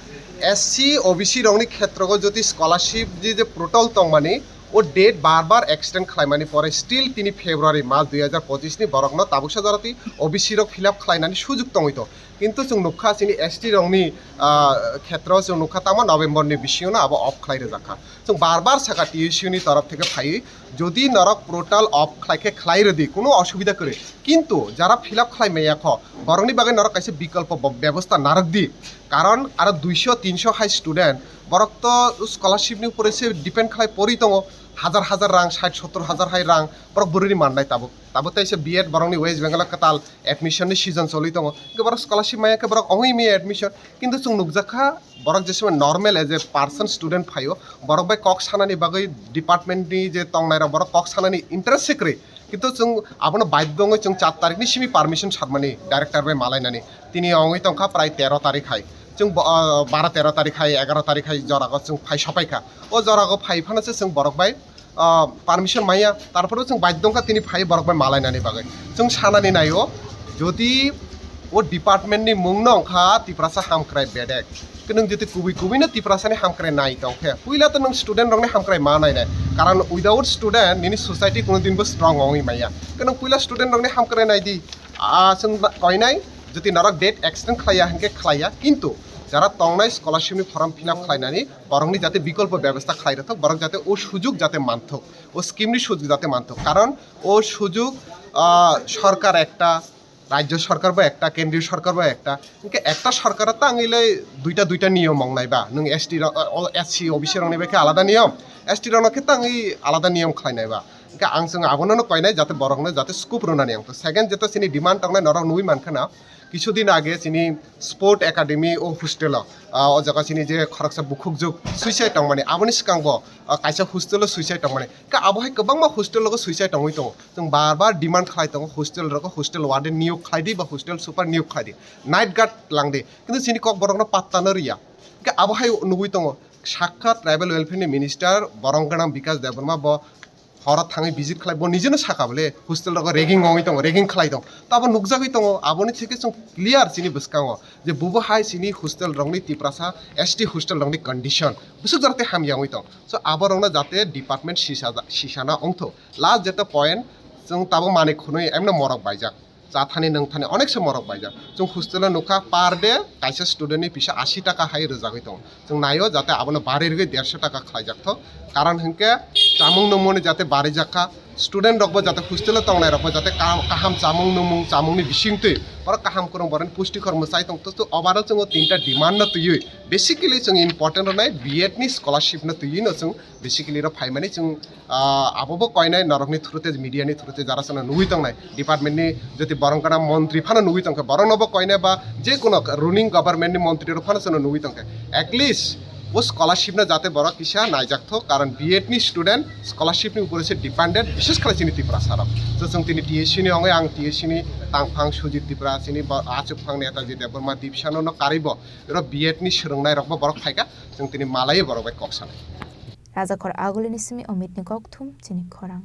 S C, O B C rokni khetrogo jodi scholarship je, je portal tongmani, o date bar bar extend khlaimani pore still tini February mas dui hajar pochis ni borokno tabuksa jorati O B C rok fill up khlainani sujuk tongwi to. Kintu chwng nukha chini S T rokni, ah, khetro chwng nukha tamo November ni bisingo no abo off khlai rwjak kha. Chwng bar bar sakha T S U ni torof theke phaiwi, jodi norok portal off khlai khe khlai rwdi, kuno osubida kwrwi. Kintu jara fill up khlai maya kho, borokni bagwi norok kaisa bikolpo bo-, bebosta narwk di. Karon aro duiso tinso hai student, borok to scholarship ni upore se depend khlai pori tongo, hajar hajar rang, sait sottor hajar hai rang borok bwrwini mannai tabuk. Tabuk tei se B Ed borokni West Bengal o kwtal admission ni season choli tongo, hwnkhe borok scholarship maya khe borok ongwi maya admission. Kintu chwng nukjakha, borok je somoi normal as a person student phaio, borok bai kok sanani bagwi department ni je tongnairok borok kok sanani interest se kwrwi. Kintu chwng abono baidho wngwi chwng char tarikh ni simi permission sarmani director bai malainani. Tini wngwi tongkha prai tero tarikh hai. Chwng bo-, ah, baro tero tarikh hai, egaro tarikh hai jorago chwng phai sopaikha. O jorago phai phano se chwng borok bai, ah, permission maya, tarpore chwng baidho wngkha tini phai borok bai malainani bagwi. Chwng sanani naio, jodi o department ni mung no wngkha Tiprasa Hamkrai Bedek. Khe nwng jodi kubui kubui no Tiprasa ni hamkrai nai tong khe, puila to nwng student rok ni hamkrai ma nai nai. Karon without student nini society kuno din bo strong wngwi maya. Khe nwng puila student rok ni hamkrai nai di. Ah, chwng koinai, jodi norok date extend khlaiya hinkhe khlaiya, kintu jara tongnai scholarship ni form fill up khlainani borokni jate bikolpo bebostha khlai rwthok, borok jate o sujuk jate manthok, o scheme ni sujuk jate manthok, karon o sujuk, ah, sorkar ekta, rajyo sorkar bo ekta, kendriyo sorkar bo ekta, hinkhe ekta sorkar tangwi le duita duita niyom wngnai ba, nwng S T rok, o, S C, O B C rokni bai khe alada niyom, S T rokno khe tangwi alada niyom khlainai ba. Hinkhe ang chwng abono no koinai jate borokno jate scope rwnani ang to. Second, jeto chini demand tongnai norok nugwi mankha na, kisu din age chini Sport Academy o hostel o, ah, o jaga chini je khoroksa bukhukjuk suicide tongmani, aboni swkang bo, ah, kaisa hostel o suicide tongmani. Ka abo hai kwbangma hostel o suicide tongwi tongo. Chwng bar bar demand khlai tongo, hostel rogo hostel warden niyok khlai di ba hostel super niyok khlai di, night guard lang di. Kintu chini kok borokno patta no riya. Ka abo hai nugwi tongo, sakha tribal welfare ni minister borong gwnang Bikash Debbarma bo Horo thangwi visit khlai, bo nijeno sakha bole hostel rogo ragging wngwi tongo, ragging khlai tong. To abo nukjagwi tongo, aboni theke chwng clear chini bwskango je bubo hai chini hostel rokni Tiprasa, S T hostel rokni condition bwswk jora tei hamya wngwi tong. So aborokno jate department sisa, sisana wngtho. Last jeta point, chwng tabuk manwi khwnwi emno morok baijak. Cha thani nwng thani onek se morok baijak. Chwng hostel o nukha per day kaisa student ni pisa ashi taka hai rwjagwi tongo. Chwng naio jate abono bari rwgwi dersho taka khlaijak thok. Karon hinkhe chamung nwngmani jate barijak kha. Student rokbo jate hostel o tongnai rokbo jate ka-, kaham chamung nwngmung, chamungni bisingtwi borok kaham kwrwng borokni pustikhor mwchai tong. To, to overall chwngo tinta demand no twiwi, basically chwng important rwnai B Ed ni scholarship no twiwi no chwng basically ro phaimani chwng, ah, abobo koinai norokni through te, media ni through te jara chwngno nugwi tongnai, department ni jyoti borong gana montri phano nugwi tongkha, borokno bo koinai ba je kono ruling government ni montri rok phano chwngno nugwi tongkha, at least o scholarship no jate borok kisa naijak thok, karon B Ed ni student scholarship ni upore se dependent, bishes khlai chini Tiprasa rok. So chwng tini T S C ni ongwi ang T S C ni tangphang Sujit Tripura, chini bo achuk phang Netaji Debbarma Dipsano no karwi bo ro B Ed ni swrwngnai rokbo borok phaikha, chwng tini malaiwi borok bai kok sanai. Rajakhor Agulini simi Omitni kokthum chini khorang.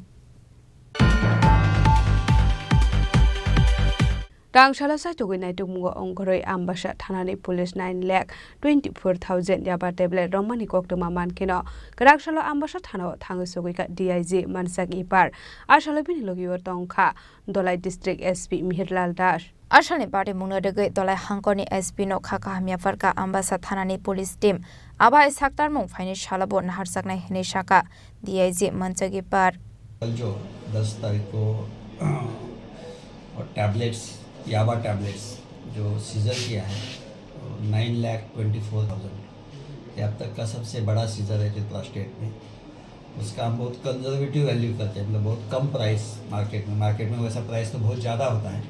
Tangsalo saitugwi naitukmungo ongkhorwi Ambasa thanani police nine lakh twenty-four thousand yaba tablet romani koktwma mankheno, kwraksalo Ambasa thanao thangwi sogwikha D I G Mansak Ipar. Asalo bini logio tongkha Dholai District S P Mihirlal Das. Asalni batimungno rwgwi Dholai hangkorni S P no kha kaham yapharkha Ambasa thanani police team. Abai saktarmung phaini salobo naharjaknai hwnwi sakha D I G Mansak Ipar. कल जो दस तारीख को और टैबलेट्स, याबा टैबलेट्स जो सीजर किया है, नाइन लाख ट्वेंटी फोर थाउजेंड, ये अब तक का सबसे बड़ा सीजर है त्रिपुरा स्टेट में। उसका हम बहुत कंजर्वेटिव वैल्यू करते हैं, मतलब बहुत कम प्राइस मार्केट में। मार्केट में वैसा प्राइस तो बहुत ज़्यादा होता है,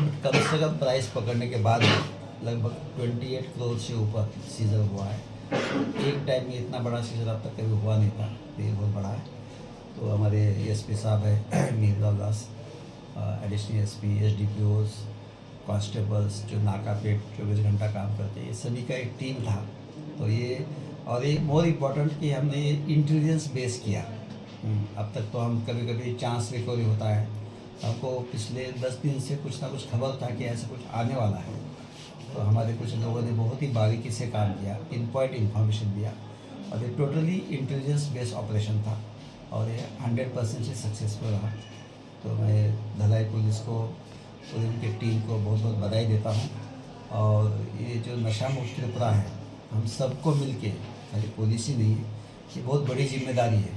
बट कम से कम प्राइस पकड़ने के बाद लगभग ट्वेंटी एट करोड़ से ऊपर सीजर हुआ है। एक टाइम में इतना बड़ा सीजर अब तक कभी हुआ नहीं था, तो ये बहुत बड़ा है। तो हमारे एसपी साहब हैं मिहिरलाल दास, एडिशनल एसपी, एसडीपीओज, कॉन्स्टेबल्स जो नाका पे चौबीस घंटा काम करते हैं, ये सभी का एक टीम था। तो ये, और ये मोर इम्पोर्टेंट कि हमने ये इंटेलिजेंस बेस किया। हम्म, अब तक तो हम कभी-कभी चांस रिकवरी होता है, हमको पिछले दस दिन से कुछ ना कुछ खबर था कि ऐसा कुछ आने वाला है। तो हमारे कुछ लोगों ने बहुत ही बारीकी से काम किया, पिन पॉइंट इन्फॉर्मेशन दिया, और ये टोटली इंटेलिजेंस बेस्ड ऑपरेशन था और ये हंड्रेड परसेंट से सक्सेसफुल रहा। तो मैं धलाई पुलिस को और उनके टीम को बहुत बहुत बधाई देता हूँ। और ये जो नशा मुक्त त्रिपुरा है, हम सबको मिलके, खाली पुलिस ही नहीं है, ये बहुत बड़ी जिम्मेदारी है।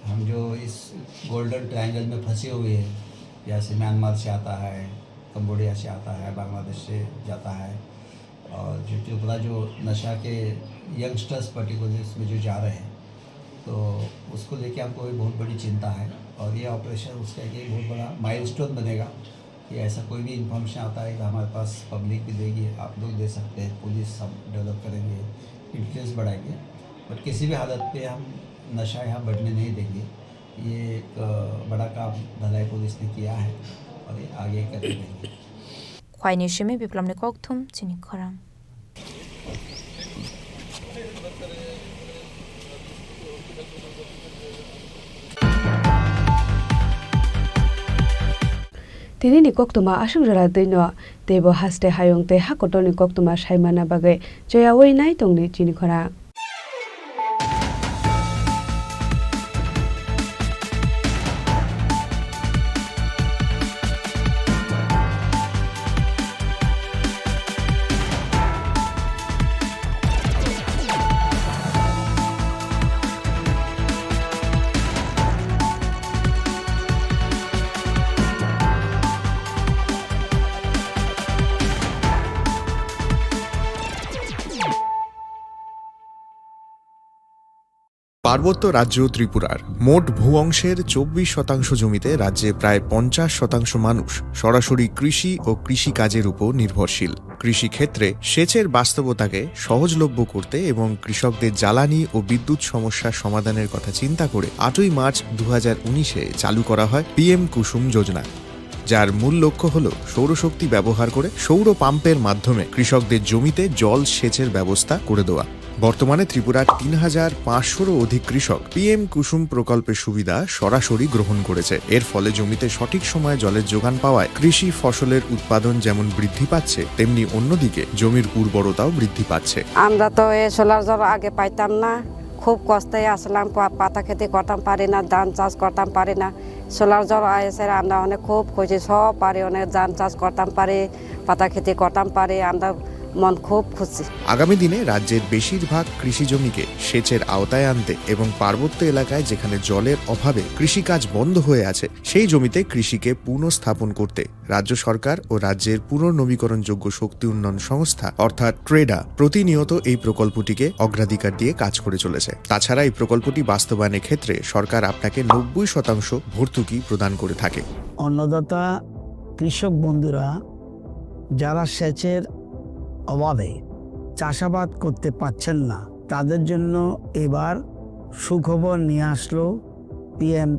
हम जो इस गोल्डन ट्रायंगल में फंसे हुए हैं, जैसे म्यांमार से आता है, कंबोडिया से आता है, बांग्लादेश से जाता है, और जो त्रिपुरा जो नशा के यंगस्टर्स पर्टिकुलरली उसमें जो जा रहे हैं, तो उसको लेके हमको भी बहुत बड़ी चिंता है। और ये ऑपरेशन उसका एक बहुत बड़ा माइलस्टोन बनेगा कि ऐसा कोई भी इन्फॉर्मेशन आता है तो हमारे पास पब्लिक भी देगी, आप लोग दे सकते हैं, पुलिस हम डेवलप करेंगे, इंटेलिजेंस बढ़ाएंगे, बट किसी भी हालत पे हम नशा यहाँ बढ़ने नहीं देंगे। ये एक, अ, बड़ा काम धलाई पुलिस ने किया है और ये आगे करते रहेंगे। Khwaini simi Biplomni kokthum chini khorang. Tinini koktwma aswk jora twino teibo haste hayung tei ha kotorni koktwma saimana bagwi choyaui nai tongdi chini khorang. পার্বত্য রাজ্য ত্রিপুরার মোট ভূ অংশের চব্বিশ শতাংশ জমিতে রাজ্যে প্রায় পঞ্চাশ শতাংশ মানুষ সরাসরি কৃষি ও কৃষিকাজের উপর নির্ভরশীল। কৃষিক্ষেত্রে সেচের বাস্তবতাকে সহজলভ্য করতে এবং কৃষকদের জ্বালানি ও বিদ্যুৎ সমস্যার সমাধানের কথা চিন্তা করে আটই মার্চ দু হাজার উনিশে চালু করা হয় পিএম কুসুম যোজনা, যার মূল লক্ষ্য হল সৌরশক্তি ব্যবহার করে সৌর পাম্পের মাধ্যমে কৃষকদের জমিতে জল সেচের ব্যবস্থা করে দেওয়া। বর্তমানে ত্রিপুরার তিন হাজার পাঁচশোরও অধিক কৃষক পিএম কুসুম প্রকল্পের সুবিধা সরাসরি গ্রহণ করেছে। এর ফলে জমিতে সঠিক সময়ে জলের যোগান পাওয়ায় কৃষি ফসলের উৎপাদন যেমন বৃদ্ধি পাচ্ছে, তেমনি অন্যদিকে জমির উর্বরতাও বৃদ্ধি পাচ্ছে। আমরা তো এই সোলার জল আগে পাইতাম না, খুব কষ্টে আসলাম, পা-, পাতা খেতে করতাম পারি না, ধান চাষ করতাম পারি না। সোলার জল আইসে আমরা অনেক খুব খুশি, সব পারি, অনেক ধান চাষ করতাম পারি, পাতা খেতে করতাম পারি, আমরা মন খুব খুশি। আগামী দিনে রাজ্যের বেশিরভাগ কৃষি জমিকে সেচের আওতায় আনতে এবং পার্বত্য এলাকায় যেখানে জলের অভাবে কৃষিকাজ বন্ধ হয়ে আছে, সেই জমিতে কৃষিকে পুনঃস্থাপন করতে রাজ্য সরকার ও রাজ্যের পুনর্নবীকরণযোগ্য শক্তি উন্নয়ন সংস্থা অর্থাৎ ট্রেডা প্রতিনিয়ত এই প্রকল্পটিকে অগ্রাধিকার দিয়ে কাজ করে চলেছে। তাছাড়া এই প্রকল্পটি বাস্তবায়নের ক্ষেত্রে সরকার আপনাকে নব্বই শতাংশ ভর্তুকি প্রদান করে থাকে। অন্নদাতা কৃষক বন্ধুরা যারা সেচের অভাবে চাষাবাদ করতে পারছেন না, তাদের জন্য এবার সুখবর নিয়ে আসলো পিএম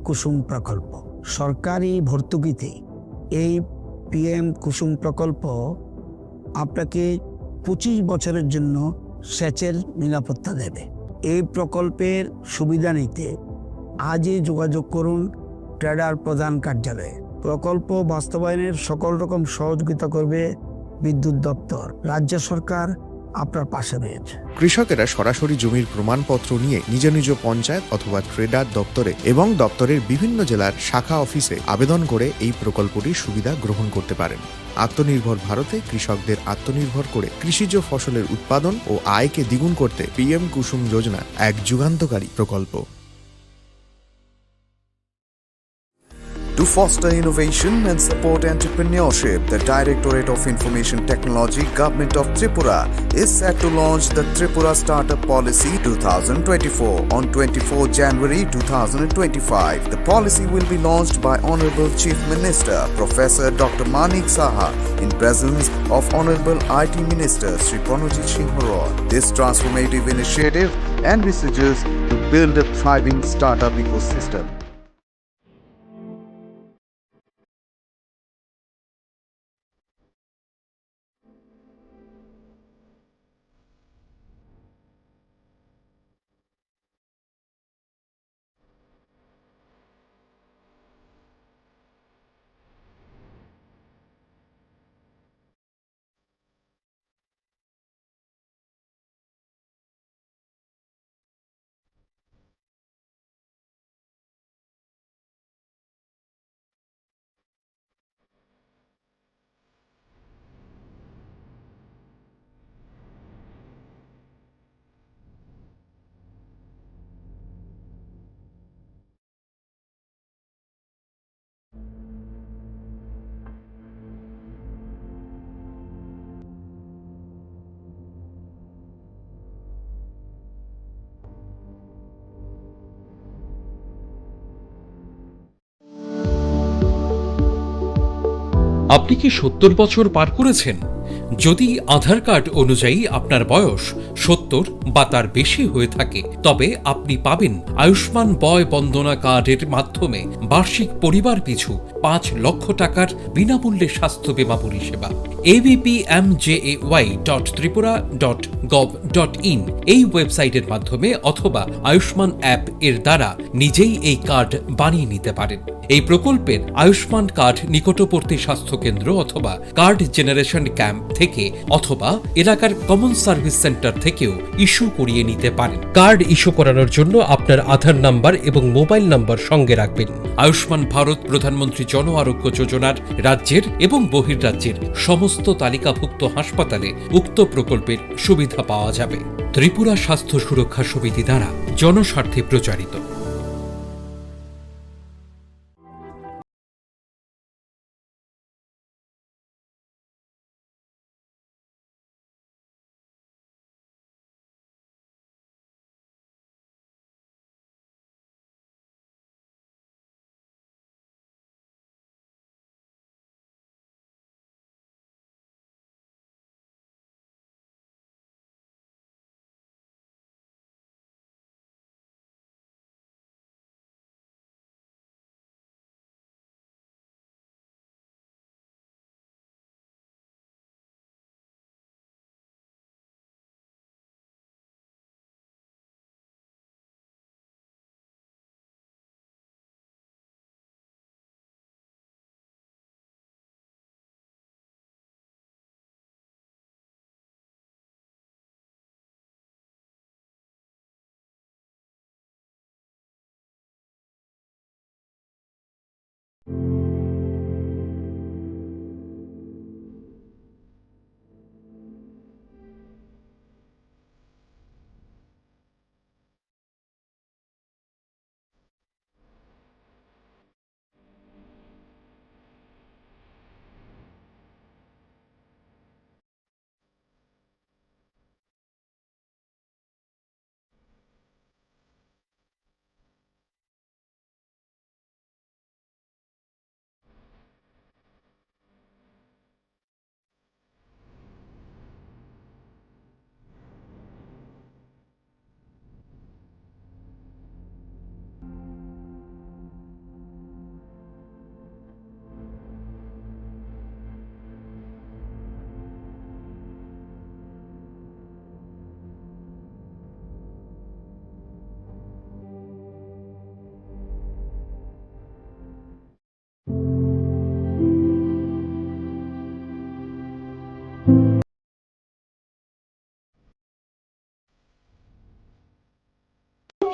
কুসুম প্রকল্প। সরকারি ভর্তুকিতে এই পিএম কুসুম প্রকল্প আপনাকে পঁচিশ বছরের জন্য সেচের নিরাপত্তা দেবে। এই প্রকল্পের সুবিধা নিতে আজই যোগাযোগ করুন ট্রেডার প্রধান কার্যালয়ে। প্রকল্প বাস্তবায়নের সকল রকম সহযোগিতা করবে বিদ্যুৎ দপ্তর। রাজ্য সরকার আপনার পাশে রয়েছে। কৃষকেরা সরাসরি জমির প্রমাণপত্র নিয়ে নিজ নিজ পঞ্চায়েত অথবা ট্রেডার দপ্তরে এবং দপ্তরের বিভিন্ন জেলার শাখা অফিসে আবেদন করে এই প্রকল্পটির সুবিধা গ্রহণ করতে পারেন। আত্মনির্ভর ভারতে কৃষকদের আত্মনির্ভর করে কৃষিজ ফসলের উৎপাদন ও আয়কে দ্বিগুণ করতে পিএম কুসুম যোজনা এক যুগান্তকারী প্রকল্প। To foster innovation and support entrepreneurship, the Directorate of Information Technology, Government of Tripura, is set to launch the Tripura Startup Policy two thousand twenty-four on twenty-fourth January two thousand twenty-five. The policy will be launched by Honorable Chief Minister Professor Doctor Manik Saha in presence of Honorable I T Minister Shri Pranojit Singh Roy. This transformative initiative envisages to build a thriving startup ecosystem. আপনি কি সত্তর বছর পার করেছেন? যদি আধার কার্ড অনুযায়ী আপনার বয়স সত্তর বা তার বেশি হয়ে থাকে, তবে আপনি পাবেন আয়ুষ্মান বয় বন্দনা কার্ডের মাধ্যমে বার্ষিক পরিবার পিছু পাঁচ লক্ষ টাকার বিনামূল্যে স্বাস্থ্য বীমা পরিষেবা। ABPMJAY dot Tripura dot gov dot in এই ওয়েবসাইটের মাধ্যমে অথবা আয়ুষ্মান অ্যাপ এর দ্বারা নিজেই এই কার্ড বানিয়ে নিতে পারেন। এই প্রকল্পের আয়ুষ্মান কার্ড নিকটবর্তী স্বাস্থ্যকেন্দ্র অথবা কার্ড জেনারেশন ক্যাম্প থেকে অথবা এলাকার কমন সার্ভিস সেন্টার থেকেও ইস্যু করিয়ে নিতে পারেন। কার্ড ইস্যু করানোর জন্য আপনার আধার নাম্বার এবং মোবাইল নাম্বার সঙ্গে রাখবেন। আয়ুষ্মান ভারত প্রধানমন্ত্রী জন আরোগ্য যোজনার রাজ্যের এবং বহির্রাজ্যের সমস্ত তালিকাভুক্ত হাসপাতালে উক্ত প্রকল্পের সুবিধা পাওয়া যাবে। ত্রিপুরা স্বাস্থ্য সুরক্ষা সমিতি দ্বারা জনস্বার্থে প্রচারিত।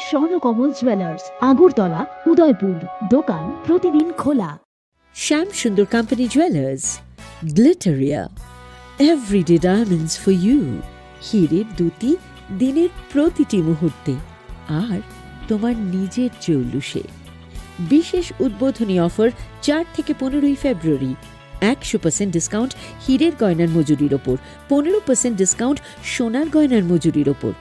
স্বর্ণকমল জুয়েলার্স, আগরতলা, উদয়পুর। দোকান প্রতিদিন খোলা। Shyam Sundar company jewellers, Glitteria, everyday diamonds for you. হীরের দ্যুতি দিনের প্রতিটি মুহূর্তে, আর তোমার নিজের জৌলুসে। বিশেষ উদ্বোধনী অফার চার থেকে পনেরোই ফেব্রুয়ারি। একশো পার্সেন্ট ডিসকাউন্ট হীরের গয়নার মজুরির ওপর, পনেরো পার্সেন্ট ডিসকাউন্ট সোনার গয়নার মজুরির ওপর।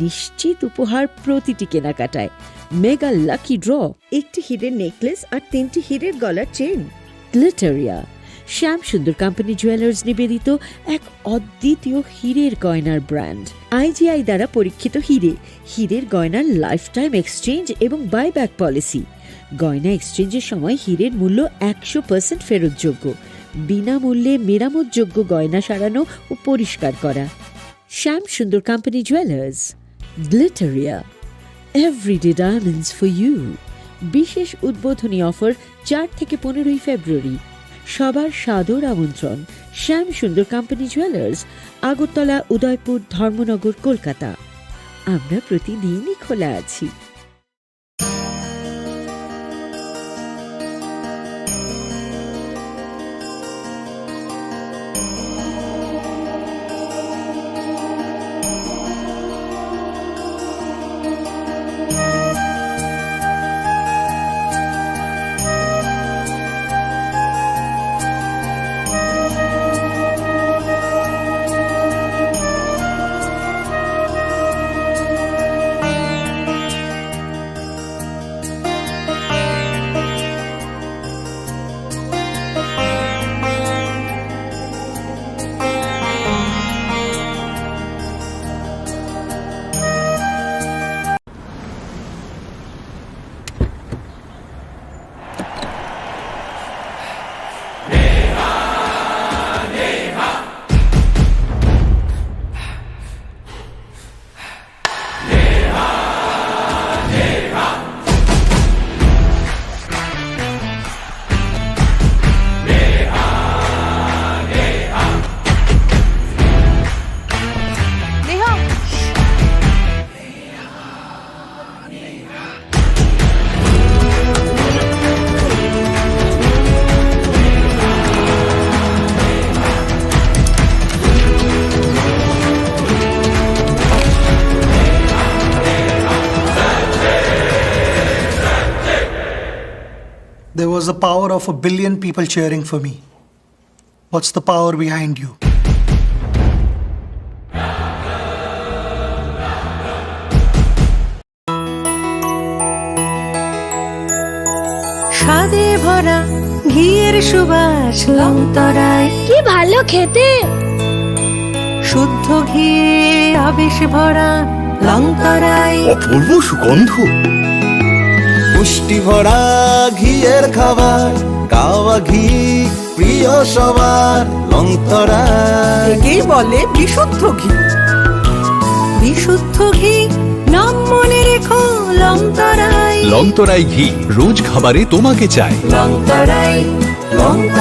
নিশ্চিত উপহার প্রতিটি কেনাকাটায়। মেগা লাকি ড্র, একটি হীরের নেকলেস আর তিনটি হীরের গলার চেন। গ্লিটারিয়া, শ্যাম সুন্দর কোম্পানি জুয়েলার্স নিবেদিত এক অদ্বিতীয় হীরের গয়নার ব্র্যান্ড। আইজিআই দ্বারা পরীক্ষিত হীরে, হীরের গয়নার লাইফ টাইম এক্সচেঞ্জ এবং বাইব্যাক পলিসি। গয়না এক্সচেঞ্জের সময় হীরের মূল্য একশো পার্সেন্ট ফেরতযোগ্য। বিনামূল্যে মেরামতযোগ্য গয়না সারানো ও পরিষ্কার করা। Shyam Sundar company jewellers, Glitteria, everyday diamonds for you. বিশেষ উদ্বোধনী অফার চার থেকে পনেরোই ফেব্রুয়ারি। সবার সাদর আমন্ত্রণ শ্যাম সুন্দর কোম্পানি জুয়েলার্স, আগরতলা, উদয়পুর, ধর্মনগর, কলকাতা। আমরা প্রতিদিনই খোলা আছি। There was the power of a billion people cheering for me. What's the power behind you? স্বাদে ভরা ঘিয়ের সুবাস লংতরায়। কি ভালো খেতে। শুদ্ধ ঘিয়ে আবেশ ভরা লংতরায়। অপূর্ব সুগন্ধ। পুষ্টি ভরা ঘিয়ের খাবার, গাওয়া ঘি প্রিয় সবার লংতরায়। একেই বলে বিশুদ্ধ ঘি। বিশুদ্ধ ঘি, নাম মনে রেখো লংতরায়। লংতরাই ঘি, রোজ খাবারে তোমাকে চাই। লংতরায়, লংতরায়।